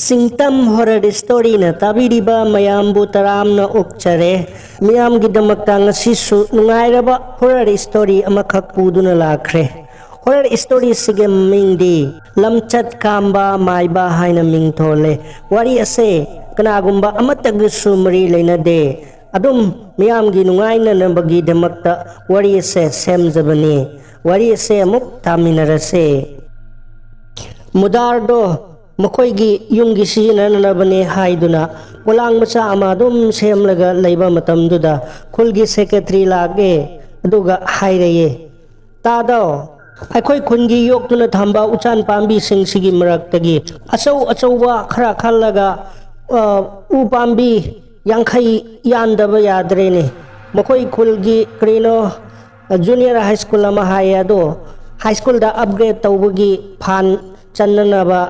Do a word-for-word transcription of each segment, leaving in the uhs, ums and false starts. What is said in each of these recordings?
ꯆꯤꯡꯇꯝ horror ꯁ꯭ꯇꯣꯔꯤꯅ ꯇꯥꯕꯤꯔꯤꯕ ꯃꯌꯥꯝꯕꯨ ꯇꯔꯥꯝꯅ ꯑꯣꯛꯆꯔꯦ꯫ ꯃꯤꯌꯥꯝꯒꯤꯗꯃꯛꯇ ꯉꯁꯤꯁꯨ ꯅꯨꯡꯉꯥꯏꯔꯕ ꯍꯣꯔꯔ ꯁ꯭ꯇꯣꯔꯤ ꯑꯃꯈꯛ ꯄꯨꯗꯨꯅ ꯂꯥꯛꯈ꯭ꯔꯦ꯫ ꯍꯣꯔꯔ ꯁ꯭ꯇꯣꯔꯤꯁꯤꯒꯤ ꯃꯃꯤꯡꯗꯤ ꯂꯝꯆꯠ ꯀꯥꯝꯕ ꯃꯥꯏꯕ ꯍꯥꯏꯅ ꯃꯤꯡ ꯊꯣꯜꯂꯦ꯫ ꯋꯥꯔꯤ ꯑꯁꯦ ꯀꯅꯥꯒꯨꯝꯕ ꯑꯃꯠꯇꯒꯁꯨ ꯃꯔꯤ ꯂꯩꯅꯗꯦ꯫ ꯑꯗꯨꯝ ꯃꯤꯌꯥꯝꯒꯤ ꯅꯨꯡꯉꯥꯏꯅꯅꯕꯒꯤꯗꯃꯛꯇ ꯋꯥꯔꯤ ꯑꯁꯦ ꯁꯦꯝꯖꯕꯅꯤ꯫ ꯋꯥꯔꯤ ꯑꯁꯦ ꯑꯃꯨꯛ ꯇꯥꯃꯤꯟꯅꯔꯁꯦ꯫ ꯃꯨꯗꯥꯔꯗꯣ ꯃꯈꯣꯏꯒꯤ ꯌꯨꯝꯒꯤ ꯁꯤꯖꯤꯟꯅꯅꯕꯅꯦ ꯍꯥꯏꯗꯨꯅ ꯄꯣꯂꯥꯡ ꯃꯆꯥ ꯑꯃ ꯑꯗꯨꯝ ꯁꯦꯝꯂꯒ ꯂꯩꯕ ꯃꯇꯝꯗꯨꯗ ꯈꯨꯜꯒꯤ ꯁꯦꯀ꯭ꯔꯦꯇꯔꯤ ꯂꯥꯛꯑꯦ꯫ ꯑꯗꯨꯒ ꯍꯥꯏꯔꯛꯑꯦ, "ꯇꯥꯗꯣ, ꯑꯩꯈꯣꯏ ꯈꯨꯟꯒꯤ ꯌꯣꯛꯇꯨꯅ ꯊꯝꯕ ꯎꯆꯥꯟ ꯄꯥꯝꯕꯤꯁꯤꯡꯁꯤꯒꯤ ꯃꯔꯛꯇꯒꯤ ꯑꯆꯧ ꯑꯆꯧꯕ ꯈꯔ ꯈꯜꯂꯒ, ꯑ, ꯎ ꯄꯥꯝꯕꯤ ꯌꯥꯡꯈꯩ ꯌꯥꯟꯗꯕ ꯌꯥꯗ꯭ꯔꯦꯅꯦ꯫ ꯃꯈꯣꯏ ꯈꯨꯜꯒꯤ ꯀꯔꯤꯅꯣ, ꯖꯨꯅꯤꯌꯔ ꯍꯥꯏ ꯁ꯭ꯀꯨꯜ ꯑꯃ ꯍꯥꯏꯌꯦ, ꯑꯗꯣ ꯍꯥꯏ ꯁ꯭ꯀꯨꯜꯗ ꯑꯞꯒ꯭ꯔꯦꯗ ꯇꯧꯕꯒꯤ ꯐꯥꯟ ꯆꯟꯅꯅꯕ,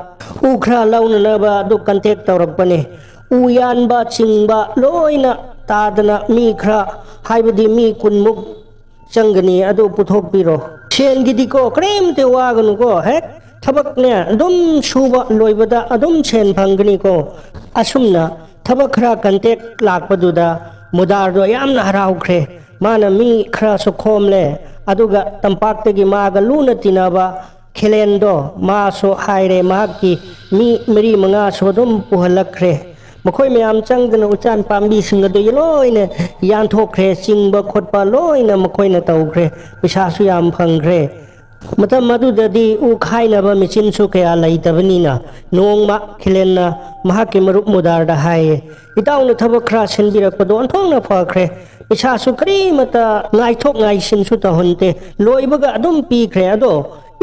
ꯎ ꯈꯔ ꯂꯧꯅꯅꯕ ꯑꯗꯨ ꯀꯟꯇꯦꯛ ꯇꯧꯔꯛꯄꯅꯦ꯫ ꯎ ꯌꯥꯟꯕ ꯆꯤꯡꯕ ꯂꯣꯏꯅ ꯇꯥꯗꯅ ꯃꯤ ꯈꯔ, ꯍꯥꯏꯕꯗꯤ ꯃꯤ ꯀꯨꯟꯃꯨꯛ ꯆꯪꯒꯅꯤ, ꯑꯗꯨ ꯄꯨꯊꯣꯛꯄꯤꯔꯣ꯫ ꯁꯦꯟꯒꯤꯗꯤꯀꯣ ꯀꯔꯤꯝꯇ ꯋꯥꯒꯅꯨꯀꯣ, ꯍꯦꯛ ꯊꯕꯛꯅꯦ ꯑꯗꯨꯝ ꯁꯨꯕ ꯂꯣꯏꯕꯗ ꯑꯗꯨꯝ ꯁꯦꯟ ꯐꯪꯒꯅꯤꯀꯣ꯫" ꯑꯁꯨꯝꯅ ꯊꯕꯛ ꯈꯔ ꯀꯟꯇꯦꯛ ꯂꯥꯛꯄꯗꯨꯗ ꯃꯨꯗꯥꯔꯗꯣ ꯌꯥꯝꯅ ꯍꯔꯥꯎꯈ꯭ꯔꯦ꯫ ꯃꯥꯅ ꯃꯤ ꯈꯔꯁꯨ ꯈꯣꯝꯂꯦ, ꯑꯗꯨꯒ ꯇꯝꯄꯥꯛꯇꯒꯤ ꯃꯥꯒ ꯂꯨꯅ ꯇꯤꯟꯅꯕ ꯈꯦꯂꯦꯟꯗꯣ ꯃꯥꯁꯨ ꯍꯥꯏꯔꯦ, ꯃꯍꯥꯛꯀꯤ ꯃꯤ ꯃꯔꯤ ꯃꯉꯥꯁꯨ ꯑꯗꯨꯝ ꯄꯨꯍꯜꯂꯛꯈ꯭ꯔꯦ꯫ ꯃꯈꯣꯏ ꯃꯌꯥꯝ ꯆꯪꯗꯅ ꯎꯆꯥꯟ ꯄꯥꯝꯕꯤꯁꯤꯡ ꯑꯗꯨ ꯂꯣꯏꯅ ꯌꯥꯟꯊꯣꯛꯈ꯭ꯔꯦ, ꯆꯤꯡꯕ ꯈꯣꯠꯄ ꯂꯣꯏꯅ ꯃꯈꯣꯏꯅ ꯇꯧꯈ꯭ꯔꯦ, ꯄꯩꯁꯥꯁꯨ ꯌꯥꯝ ꯐꯪꯈ꯭ꯔꯦ꯫ ꯃꯇꯝ ꯑꯗꯨꯗꯗꯤ ꯎ ꯈꯥꯏꯅꯕ ꯃꯦꯆꯤꯟꯁꯨ ꯀꯌꯥ ꯂꯩꯇꯕꯅꯤꯅ ꯅꯣꯡꯃ ꯈꯤꯂꯦꯟꯅ ꯃꯍꯥꯛꯀꯤ ꯃꯔꯨꯞ ꯃꯨꯗꯥꯔꯗ ꯍꯥꯏꯌꯦ, "ꯏꯇꯥꯎꯅ ꯊꯕꯛ ꯈꯔ ꯁꯤꯟꯕꯤꯔꯛꯄꯗꯣ ꯑꯣꯟꯊꯣꯛꯅ ꯐꯈ꯭ꯔꯦ꯫ ꯄꯩꯁꯥꯁꯨ ꯀꯔꯤꯃꯇ ꯉꯥꯏꯊꯣꯛ ꯉꯥꯏꯁꯤꯟꯁꯨ ꯇꯧꯍꯟꯗꯦ, ꯂꯣꯏꯕꯒ ꯑꯗꯨꯝ ꯄꯤꯈ꯭ꯔꯦ꯫ ꯑꯗꯣ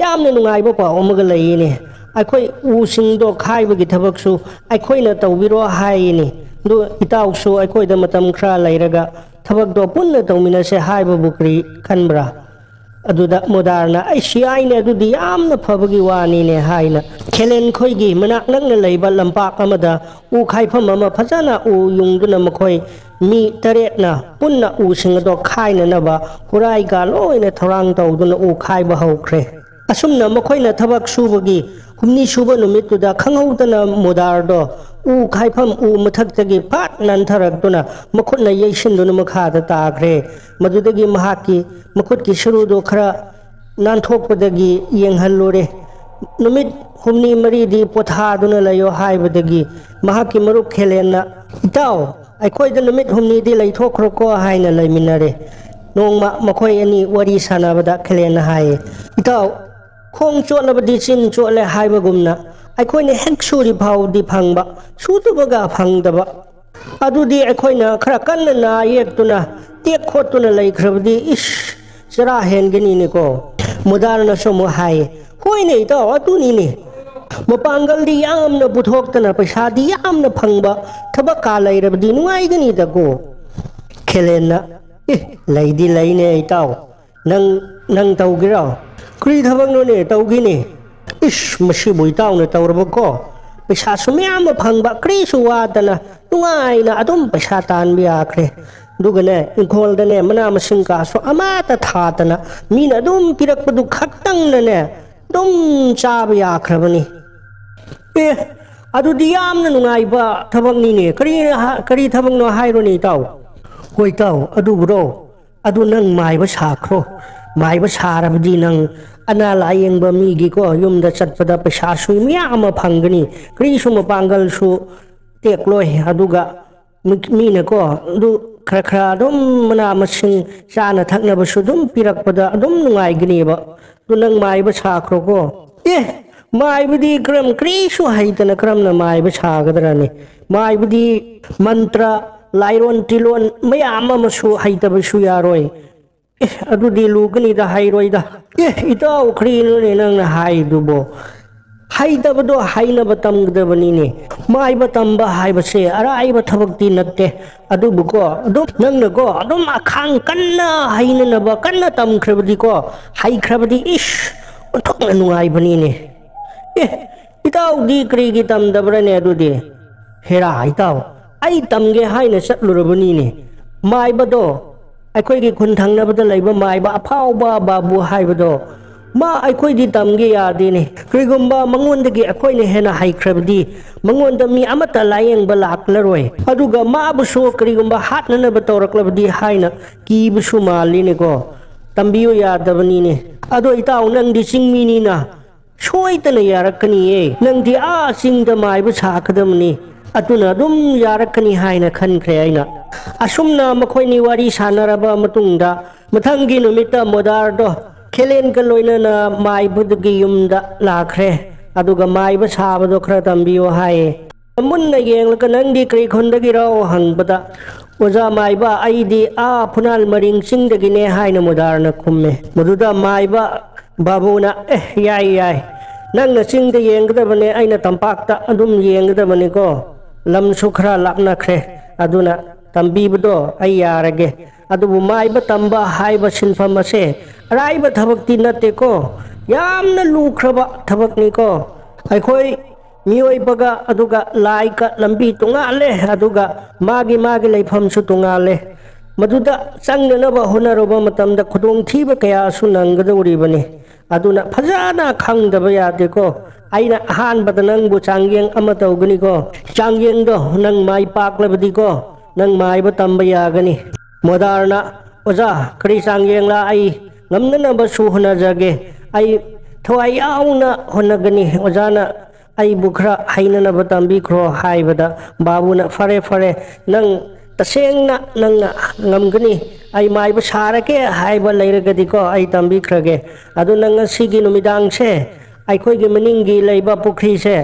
ꯌꯥꯝꯅ ꯅꯨꯡꯉꯥꯏꯕ ꯄꯥꯎ ꯑꯃꯒ ꯂꯩꯌꯦꯅꯦ꯫ ꯑꯩꯈꯣꯏ ꯎꯁꯤꯡꯗꯣ ꯈꯥꯏꯕꯒꯤ ꯊꯕꯛꯁꯨ ꯑꯩꯈꯣꯏꯅ ꯇꯧꯕꯤꯔꯣ ꯍꯥꯏꯌꯦꯅꯦ꯫ ꯑꯗꯨ ꯏꯇꯥꯎꯁꯨ ꯑꯩꯈꯣꯏꯗ ꯃꯇꯝ ꯈꯔ ꯂꯩꯔꯒ ꯊꯕꯛꯇꯣ ꯄꯨꯟꯅ ꯇꯧꯃꯤꯟꯅꯁꯦ ꯍꯥꯏꯕꯕꯨ ꯀꯔꯤ ꯈꯟꯕ꯭ꯔꯥ?" ꯑꯗꯨꯗ ꯃꯨꯗꯥꯔꯅ, "ꯑꯩꯁ, ꯌꯥꯏꯅꯦ, ꯑꯗꯨꯗꯤ ꯌꯥꯝꯅ ꯐꯕꯒꯤ ꯋꯥꯅꯤꯅꯦ" ꯍꯥꯏꯅ ꯈꯦꯂꯦꯟ ꯈꯣꯏꯒꯤ ꯃꯅꯥꯛ ꯅꯛꯅ ꯂꯩꯕ ꯂꯝꯄꯥꯛ ꯑꯃꯗ ꯎ ꯈꯥꯏꯐꯝ ꯑꯃ ꯐꯖꯅ ꯎ ꯌꯨꯡꯗꯨꯅ ꯃꯈꯣꯏ ꯃꯤ ꯇꯔꯦꯠꯅ ꯄꯨꯟꯅ ꯎꯁꯤꯡ ꯑꯗꯣ ꯈꯥꯏꯅꯅꯕ ꯍꯨꯔꯥꯏꯒ ꯂꯣꯏꯅ ꯊꯧꯔꯥꯡ ꯇꯧꯗꯨꯅ ꯎ ꯈꯥꯏꯕ ꯍꯧꯈ꯭ꯔꯦ꯫ ꯑꯁꯨꯝꯅ ꯃꯈꯣꯏꯅ ꯊꯕꯛ ꯁꯨꯕꯒꯤ ꯍꯨꯝꯅꯤ ꯁꯨꯕ ꯅꯨꯃꯤꯠꯇꯨꯗ ꯈꯪꯍꯧꯗꯅ ꯃꯨꯗꯥꯔꯗꯣ ꯎ ꯈꯥꯏꯐꯝ ꯎ ꯃꯊꯛꯇꯒꯤ ꯐꯠ ꯅꯥꯟꯊꯔꯛꯇꯨꯅ ꯃꯈꯨꯠꯅ ꯌꯩꯁꯤꯟꯗꯨꯅ ꯃꯈꯥꯗ ꯇꯥꯈ꯭ꯔꯦ꯫ ꯃꯗꯨꯗꯒꯤ ꯃꯍꯥꯛꯀꯤ ꯃꯈꯨꯠꯀꯤ ꯁꯔꯨꯗꯣ ꯈꯔ ꯅꯥꯟꯊꯣꯛꯄꯗꯒꯤ ꯌꯦꯡꯍꯜꯂꯨꯔꯦ꯫ ꯅꯨꯃꯤꯠ ꯍꯨꯝꯅꯤ ꯃꯔꯤꯗꯤ ꯄꯣꯊꯥꯗꯨꯅ ꯂꯩꯌꯣ ꯍꯥꯏꯕꯗꯒꯤ ꯃꯍꯥꯛꯀꯤ ꯃꯔꯨꯞ ꯈꯦꯂꯦꯟꯅ, "ꯏꯇꯥꯎ, ꯑꯩꯈꯣꯏꯗ ꯅꯨꯃꯤꯠ ꯍꯨꯝꯅꯤꯗꯤ ꯂꯩꯊꯣꯛꯈ꯭ꯔꯣꯀꯣ" ꯍꯥꯏꯅ ꯂꯩꯃꯤꯟꯅꯔꯦ꯫ ꯅꯣꯡꯃ ꯃꯈꯣꯏ ꯑꯅꯤ ꯋꯥꯔꯤ ꯁꯥꯟꯅꯕꯗ ꯈꯦꯂꯦꯟꯅ ꯍꯥꯏꯌꯦ, "ꯏꯇꯥꯎ, ꯈꯣꯡ ꯆꯣꯠꯂꯕꯗꯤ ꯆꯤꯟ ꯆꯣꯠꯂꯦ ꯍꯥꯏꯕꯒꯨꯝꯅ ꯑꯩꯈꯣꯏꯅ ꯍꯦꯛ ꯁꯨꯔꯤ ꯐꯥꯎꯗꯤ ꯐꯪꯕ, ꯁꯨꯗꯕꯒ ꯐꯪꯗꯕ꯫ ꯑꯗꯨꯗꯤ ꯑꯩꯈꯣꯏꯅ ꯈꯔ ꯀꯟꯅ ꯅꯥ ꯌꯦꯛꯇꯨꯅ ꯇꯦꯛ ꯈꯣꯠꯇꯨꯅ ꯂꯩꯈ꯭ꯔꯕꯗꯤ ꯏꯁ ꯆꯔꯥ ꯍꯦꯟꯒꯅꯤꯅꯦꯀꯣ"꯫ ꯃꯨꯗꯥꯔꯅꯁꯨ ꯑꯃꯨꯛ ꯍꯥꯏ, "ꯍꯣꯏꯅꯦ ꯏꯇꯥꯎ, ꯑꯗꯨꯅꯤꯅꯦ꯫ ꯃꯄꯥꯡꯒꯜꯗꯤ ꯌꯥꯝꯅ ꯄꯨꯊꯣꯛꯇꯅ ꯄꯩꯁꯥꯗꯤ ꯌꯥꯝꯅ ꯐꯪꯕ ꯊꯕꯛ ꯀꯥ ꯂꯩꯔꯕꯗꯤ ꯅꯨꯡꯉꯥꯏꯒꯅꯤꯗꯀꯣ"꯫ ꯈꯦꯂꯦꯟꯅ, "ꯑꯦ, ꯂꯩꯗꯤ ꯂꯩꯅꯦ ꯏꯇꯥꯎ, ꯅꯪ, ꯅꯪ ꯇꯧꯒꯦꯔꯣ?" "ꯀꯔꯤ ꯊꯕꯛꯅꯣꯅꯦ ꯇꯧꯒꯦꯅꯦ?" "ꯏꯁ, ꯃꯁꯤꯕꯨ ꯏꯇꯥꯎꯅ ꯇꯧꯔꯕꯀꯣ, ꯄꯩꯁꯥꯁꯨ ꯃꯌꯥꯝ ꯑꯃ ꯐꯪꯕ, ꯀꯔꯤꯁꯨ ꯋꯥꯗꯅ ꯅꯨꯡꯉꯥꯏꯅ ꯑꯗꯨꯝ ꯄꯩꯁꯥ ꯇꯥꯟꯕ ꯌꯥꯈ꯭ꯔꯦ꯫ ꯑꯗꯨꯒꯅꯦ, ꯏꯪꯈꯣꯜꯗꯅꯦ ꯃꯅꯥ ꯃꯁꯤꯡ ꯀꯥꯁꯨ ꯑꯃꯠꯇ ꯊꯥꯗꯅ ꯃꯤꯅ ꯑꯗꯨꯝ ꯄꯤꯔꯛꯄꯗꯨ ꯈꯛꯇꯪꯅꯅꯦ ꯑꯗꯨꯝ ꯆꯥꯕ ꯌꯥꯈ꯭ꯔꯕꯅꯤ"꯫ "ꯑꯦ, ꯑꯗꯨꯗꯤ ꯌꯥꯝꯅ ꯅꯨꯡꯉꯥꯏꯕ ꯊꯕꯛꯅꯤꯅꯦ꯫ ꯀꯔꯤ ꯍꯥ-, ꯀꯔꯤ ꯊꯕꯛꯅꯣ ꯍꯥꯏꯔꯣꯅꯦ ꯏꯇꯥꯎ?" "ꯍꯣꯏ ꯏꯇꯥꯎ, ꯑꯗꯨꯕꯨꯔꯣ? ꯑꯗꯨ ꯅꯪ ꯃꯥꯏꯕ ꯁꯥꯈ꯭ꯔꯣ꯫ ꯃꯥꯏꯕ ꯁꯥꯔꯕꯗꯤ ꯅꯪ ꯑꯅꯥ ꯂꯥꯏꯌꯦꯡꯕ ꯃꯤꯒꯤꯀꯣ ꯌꯨꯝꯗ ꯆꯠꯄꯗ ꯄꯩꯁꯥꯁꯨ ꯃꯌꯥꯝ ꯑꯃ ꯐꯪꯒꯅꯤ, ꯀꯔꯤꯁꯨ ꯃꯄꯥꯡꯒꯜꯁꯨ ꯇꯦꯛꯂꯣꯏ꯫ ꯑꯗꯨꯒ ꯃꯤ-, ꯃꯤꯅꯀꯣ ꯑꯗꯨ ꯈꯔ ꯈꯔ ꯑꯗꯨꯝ ꯃꯅꯥ ꯃꯁꯤꯡ ꯆꯥꯅ ꯊꯛꯅꯕꯁꯨ ꯑꯗꯨꯝ ꯄꯤꯔꯛꯄꯗ ꯑꯗꯨꯝ ꯅꯨꯡꯉꯥꯏꯒꯅꯦꯕ꯫ ꯑꯗꯨ ꯅꯪ ꯃꯥꯏꯕ ꯁꯥꯈ꯭ꯔꯣꯀꯣ"꯫ "ꯑꯦ, ꯃꯥꯏꯕꯗꯤ ꯀꯔꯝ, ꯀꯔꯤꯁꯨ ꯍꯩꯇꯅ ꯀꯔꯝꯅ ꯃꯥꯏꯕ ꯁꯥꯒꯗ꯭ꯔꯅꯤ? ꯃꯥꯏꯕꯗꯤ ꯃꯟꯇ꯭ꯔ, ꯂꯥꯏꯔꯣꯟ ꯇꯤꯂꯣꯟ ꯃꯌꯥꯝ ꯑꯃꯁꯨ ꯍꯩꯇꯕꯁꯨ ꯌꯥꯔꯣꯏ"꯫ "ꯑꯦ, ꯑꯗꯨꯗꯤ ꯂꯨꯒꯅꯤꯗ, ꯍꯩꯔꯣꯏꯗ"꯫ "ꯑꯦ, ꯏꯇꯥꯎ, ꯀꯔꯤꯅꯣꯅꯦ ꯅꯪꯅ ꯍꯥꯏꯗꯨꯕꯣ? ꯍꯩꯇꯕꯗꯣ ꯍꯩꯅꯕ ꯇꯝꯒꯗꯕꯅꯤꯅꯦ꯫ ꯃꯥꯏꯕ ꯇꯝꯕ ꯍꯥꯏꯕꯁꯦ ꯑꯔꯥꯏꯕ ꯊꯕꯛꯇꯤ ꯅꯠꯇꯦ꯫ ꯑꯗꯨꯕꯨꯀꯣ, ꯑꯗꯨꯝ ꯅꯪꯅꯀꯣ ꯑꯗꯨꯝ ꯑꯈꯥꯡ ꯀꯟꯅ ꯍꯩꯅꯅꯕ ꯀꯟꯅ ꯇꯝꯈ꯭ꯔꯕꯗꯤꯀꯣ, ꯍꯩꯈ꯭ꯔꯕꯗꯤ ꯏꯁ, ꯑꯣꯟꯊꯣꯛꯅ ꯅꯨꯡꯉꯥꯏꯕꯅꯤꯅꯦ"꯫ "ꯑꯦ, ꯏꯇꯥꯎꯗꯤ ꯀꯔꯤꯒꯤ ꯇꯝꯗꯕ꯭ꯔꯅꯦ ꯑꯗꯨꯗꯤ?" "ꯍꯦꯔꯥ ꯏꯇꯥꯎ, ꯑꯩ ꯇꯝꯒꯦ ꯍꯥꯏꯅ ꯆꯠꯂꯨꯔꯕꯅꯤꯅꯦ꯫ ꯃꯥꯏꯕꯗꯣ, ꯑꯩꯈꯣꯏꯒꯤ ꯈꯨꯟ ꯊꯪꯅꯕꯗ ꯂꯩꯕ ꯃꯥꯏꯕ ꯑꯐꯥꯎꯕ ꯕꯥꯕꯨ ꯍꯥꯏꯕꯗꯣ, ꯃꯥ ꯑꯩꯈꯣꯏꯗꯤ ꯇꯝꯒꯦ ꯌꯥꯗꯦꯅꯦ꯫ ꯀꯔꯤꯒꯨꯝꯕ ꯃꯉꯣꯟꯗꯒꯤ ꯑꯩꯈꯣꯏꯅ ꯍꯦꯟꯅ ꯍꯩꯈ꯭ꯔꯕꯗꯤ ꯃꯉꯣꯟꯗ ꯃꯤ ꯑꯃꯠꯇ ꯂꯥꯌꯦꯡꯕ ꯂꯥꯛꯂꯔꯣꯏ꯫ ꯑꯗꯨꯒ ꯃꯥꯕꯨꯁꯨ ꯀꯔꯤꯒꯨꯝꯕ ꯍꯥꯠꯅꯅꯕ ꯇꯧꯔꯛꯂꯕꯗꯤ ꯍꯥꯏꯅ ꯀꯤꯕꯁꯨ ꯃꯥꯜꯂꯤꯅꯦꯀꯣ꯫ ꯇꯝꯕꯤꯌꯨ ꯌꯥꯗꯕꯅꯤꯅꯦ꯫ ꯑꯗꯣ ꯏꯇꯥꯎ, ꯅꯪꯗꯤ ꯆꯤꯡꯃꯤꯅꯤꯅ ꯁꯣꯏꯗꯅ ꯌꯥꯔꯛꯀꯅꯤꯌꯦ꯫ ꯅꯪꯗꯤ ꯑꯥ ꯆꯤꯡꯗ ꯃꯥꯏꯕ ꯁꯥꯒꯗꯕꯅꯤ, ꯑꯗꯨꯅ ꯑꯗꯨꯝ ꯌꯥꯔꯛꯀꯅꯤ ꯍꯥꯏꯅ ꯈꯟꯈ꯭ꯔꯦ ꯑꯩꯅ꯫ ꯑꯁꯨꯝꯅ ꯃꯈꯣꯏꯅꯤ ꯋꯥꯔꯤ ꯁꯥꯟꯅꯔꯕ ꯃꯇꯨꯡꯗ ꯃꯊꯪꯒꯤ ꯅꯨꯃꯤꯠꯇ ꯃꯣꯗꯥꯔꯗꯣ ꯈꯦꯂꯦꯟꯒ ꯂꯣꯏꯅꯅ ꯃꯥꯏꯕꯗꯨꯒꯤ ꯌꯨꯝꯗ ꯂꯥꯛꯈ꯭ꯔꯦ꯫ ꯑꯗꯨꯒ ꯃꯥꯏꯕ ꯁꯥꯕꯗꯣ ꯈꯔ ꯇꯝꯕꯤꯌꯣ ꯍꯥꯏꯌꯦ꯫ ꯃꯨꯟꯅ ꯌꯦꯡꯂꯒ, "ꯅꯪꯗꯤ ꯀꯔꯤ ꯈꯨꯟꯗꯒꯤꯔꯣ?" ꯍꯪꯕꯗ, "ꯑꯣꯖꯥ ꯃꯥꯏꯕ, ꯑꯩꯗꯤ ꯑꯥ ꯐꯨꯅꯥꯜ ꯃꯔꯤꯡ ꯆꯤꯡꯗꯒꯤꯅꯦ" ꯍꯥꯏꯅ ꯃꯨꯗꯥꯔꯅ ꯈꯨꯝꯃꯦ꯫ ꯃꯗꯨꯗ ꯃꯥꯏꯕ ꯕꯥꯕꯨꯅ, "ꯑꯦ, ꯌꯥꯏ, ꯌꯥꯏ, ꯅꯪꯅ ꯆꯤꯡꯗ ꯌꯦꯡꯒꯗꯕꯅꯦ, ꯑꯩꯅ ꯇꯝꯄꯥꯛꯇ ꯑꯗꯨꯝ ꯌꯦꯡꯒꯗꯕꯅꯤꯀꯣ, ꯂꯝꯁꯨ ꯈꯔ ꯂꯥꯞꯅꯈ꯭ꯔꯦ, ꯑꯗꯨꯅ ꯇꯝꯕꯤꯕꯗꯣ ꯑꯩ ꯌꯥꯔꯒꯦ꯫ ꯑꯗꯨꯕꯨ ꯃꯥꯏꯕ ꯇꯝꯕ ꯍꯥꯏꯕ ꯁꯤꯟꯐꯝ ꯑꯁꯦ ꯑꯔꯥꯏꯕ ꯊꯕꯛꯇꯤ ꯅꯠꯇꯦꯀꯣ, ꯌꯥꯝꯅ ꯂꯨꯈ꯭ꯔꯕ ꯊꯕꯛꯅꯤꯀꯣ꯫ ꯑꯩꯈꯣꯏ ꯃꯤꯑꯣꯏꯕꯒ ꯑꯗꯨꯒ ꯂꯥꯏꯒ ꯂꯝꯕꯤ ꯇꯣꯉꯥꯜꯂꯦ, ꯑꯗꯨꯒ ꯃꯥꯒꯤ ꯃꯥꯒꯤ ꯂꯩꯐꯝꯁꯨ ꯇꯣꯉꯥꯜꯂꯦ꯫ ꯃꯗꯨꯗ ꯆꯪꯅꯅꯕ ꯍꯣꯠꯅꯔꯨꯕ ꯃꯇꯝꯗ ꯈꯨꯗꯣꯡꯊꯤꯕ ꯀꯌꯥꯁꯨ ꯅꯪꯒꯗꯧꯔꯤꯕꯅꯤ꯫ ꯑꯗꯨꯅ ꯐꯖꯅ ꯈꯪꯗꯕ ꯌꯥꯗꯦꯀꯣ꯫ ꯑꯩꯅ ꯑꯍꯥꯟꯕꯗ ꯅꯪꯕꯨ ꯆꯥꯡꯌꯦꯡ ꯑꯃ ꯇꯧꯒꯅꯤꯀꯣ꯫ ꯆꯥꯡꯌꯦꯡꯗꯣ ꯅꯪ ꯃꯥꯏ ꯄꯥꯛꯂꯕꯗꯤꯀꯣ, ꯅꯪ ꯃꯥꯏꯕ ꯇꯝꯕ ꯌꯥꯒꯅꯤ꯫" ꯃꯣꯗꯥꯔꯅ, "ꯑꯣꯖꯥ, ꯀꯔꯤ ꯆꯥꯡꯌꯦꯡꯂꯥ? ꯑꯩ ꯉꯝꯅꯅꯕꯁꯨ ꯍꯣꯠꯅꯖꯒꯦ꯫ ꯑꯩ ꯊꯋꯥꯏ ꯌꯥꯎꯅ ꯍꯣꯠꯅꯒꯅꯤ꯫ ꯑꯣꯖꯥꯅ ꯑꯩꯕꯨ ꯈꯔ ꯍꯩꯅꯅꯕ ꯇꯝꯕꯤꯈ꯭ꯔꯣ" ꯍꯥꯏꯕꯗ, ꯕꯥꯕꯨꯅ, "ꯐꯔꯦ, ꯐꯔꯦ, ꯅꯪ ꯇꯁꯦꯡꯅ ꯅꯪꯅ ꯉꯝꯒꯅꯤ, ꯑꯩ ꯃꯥꯏꯕ ꯁꯥꯔꯒꯦ ꯍꯥꯏꯕ ꯂꯩꯔꯒꯗꯤꯀꯣ, ꯑꯩ ꯇꯝꯕꯤꯈ꯭ꯔꯒꯦ꯫ ꯑꯗꯨ ꯅꯪ ꯉꯁꯤꯒꯤ ꯅꯨꯃꯤꯗꯥꯡꯁꯦ ꯑꯩꯈꯣꯏꯒꯤ ꯃꯅꯤꯡꯒꯤ ꯂꯩꯕ ꯄꯨꯈ꯭ꯔꯤꯁꯦ,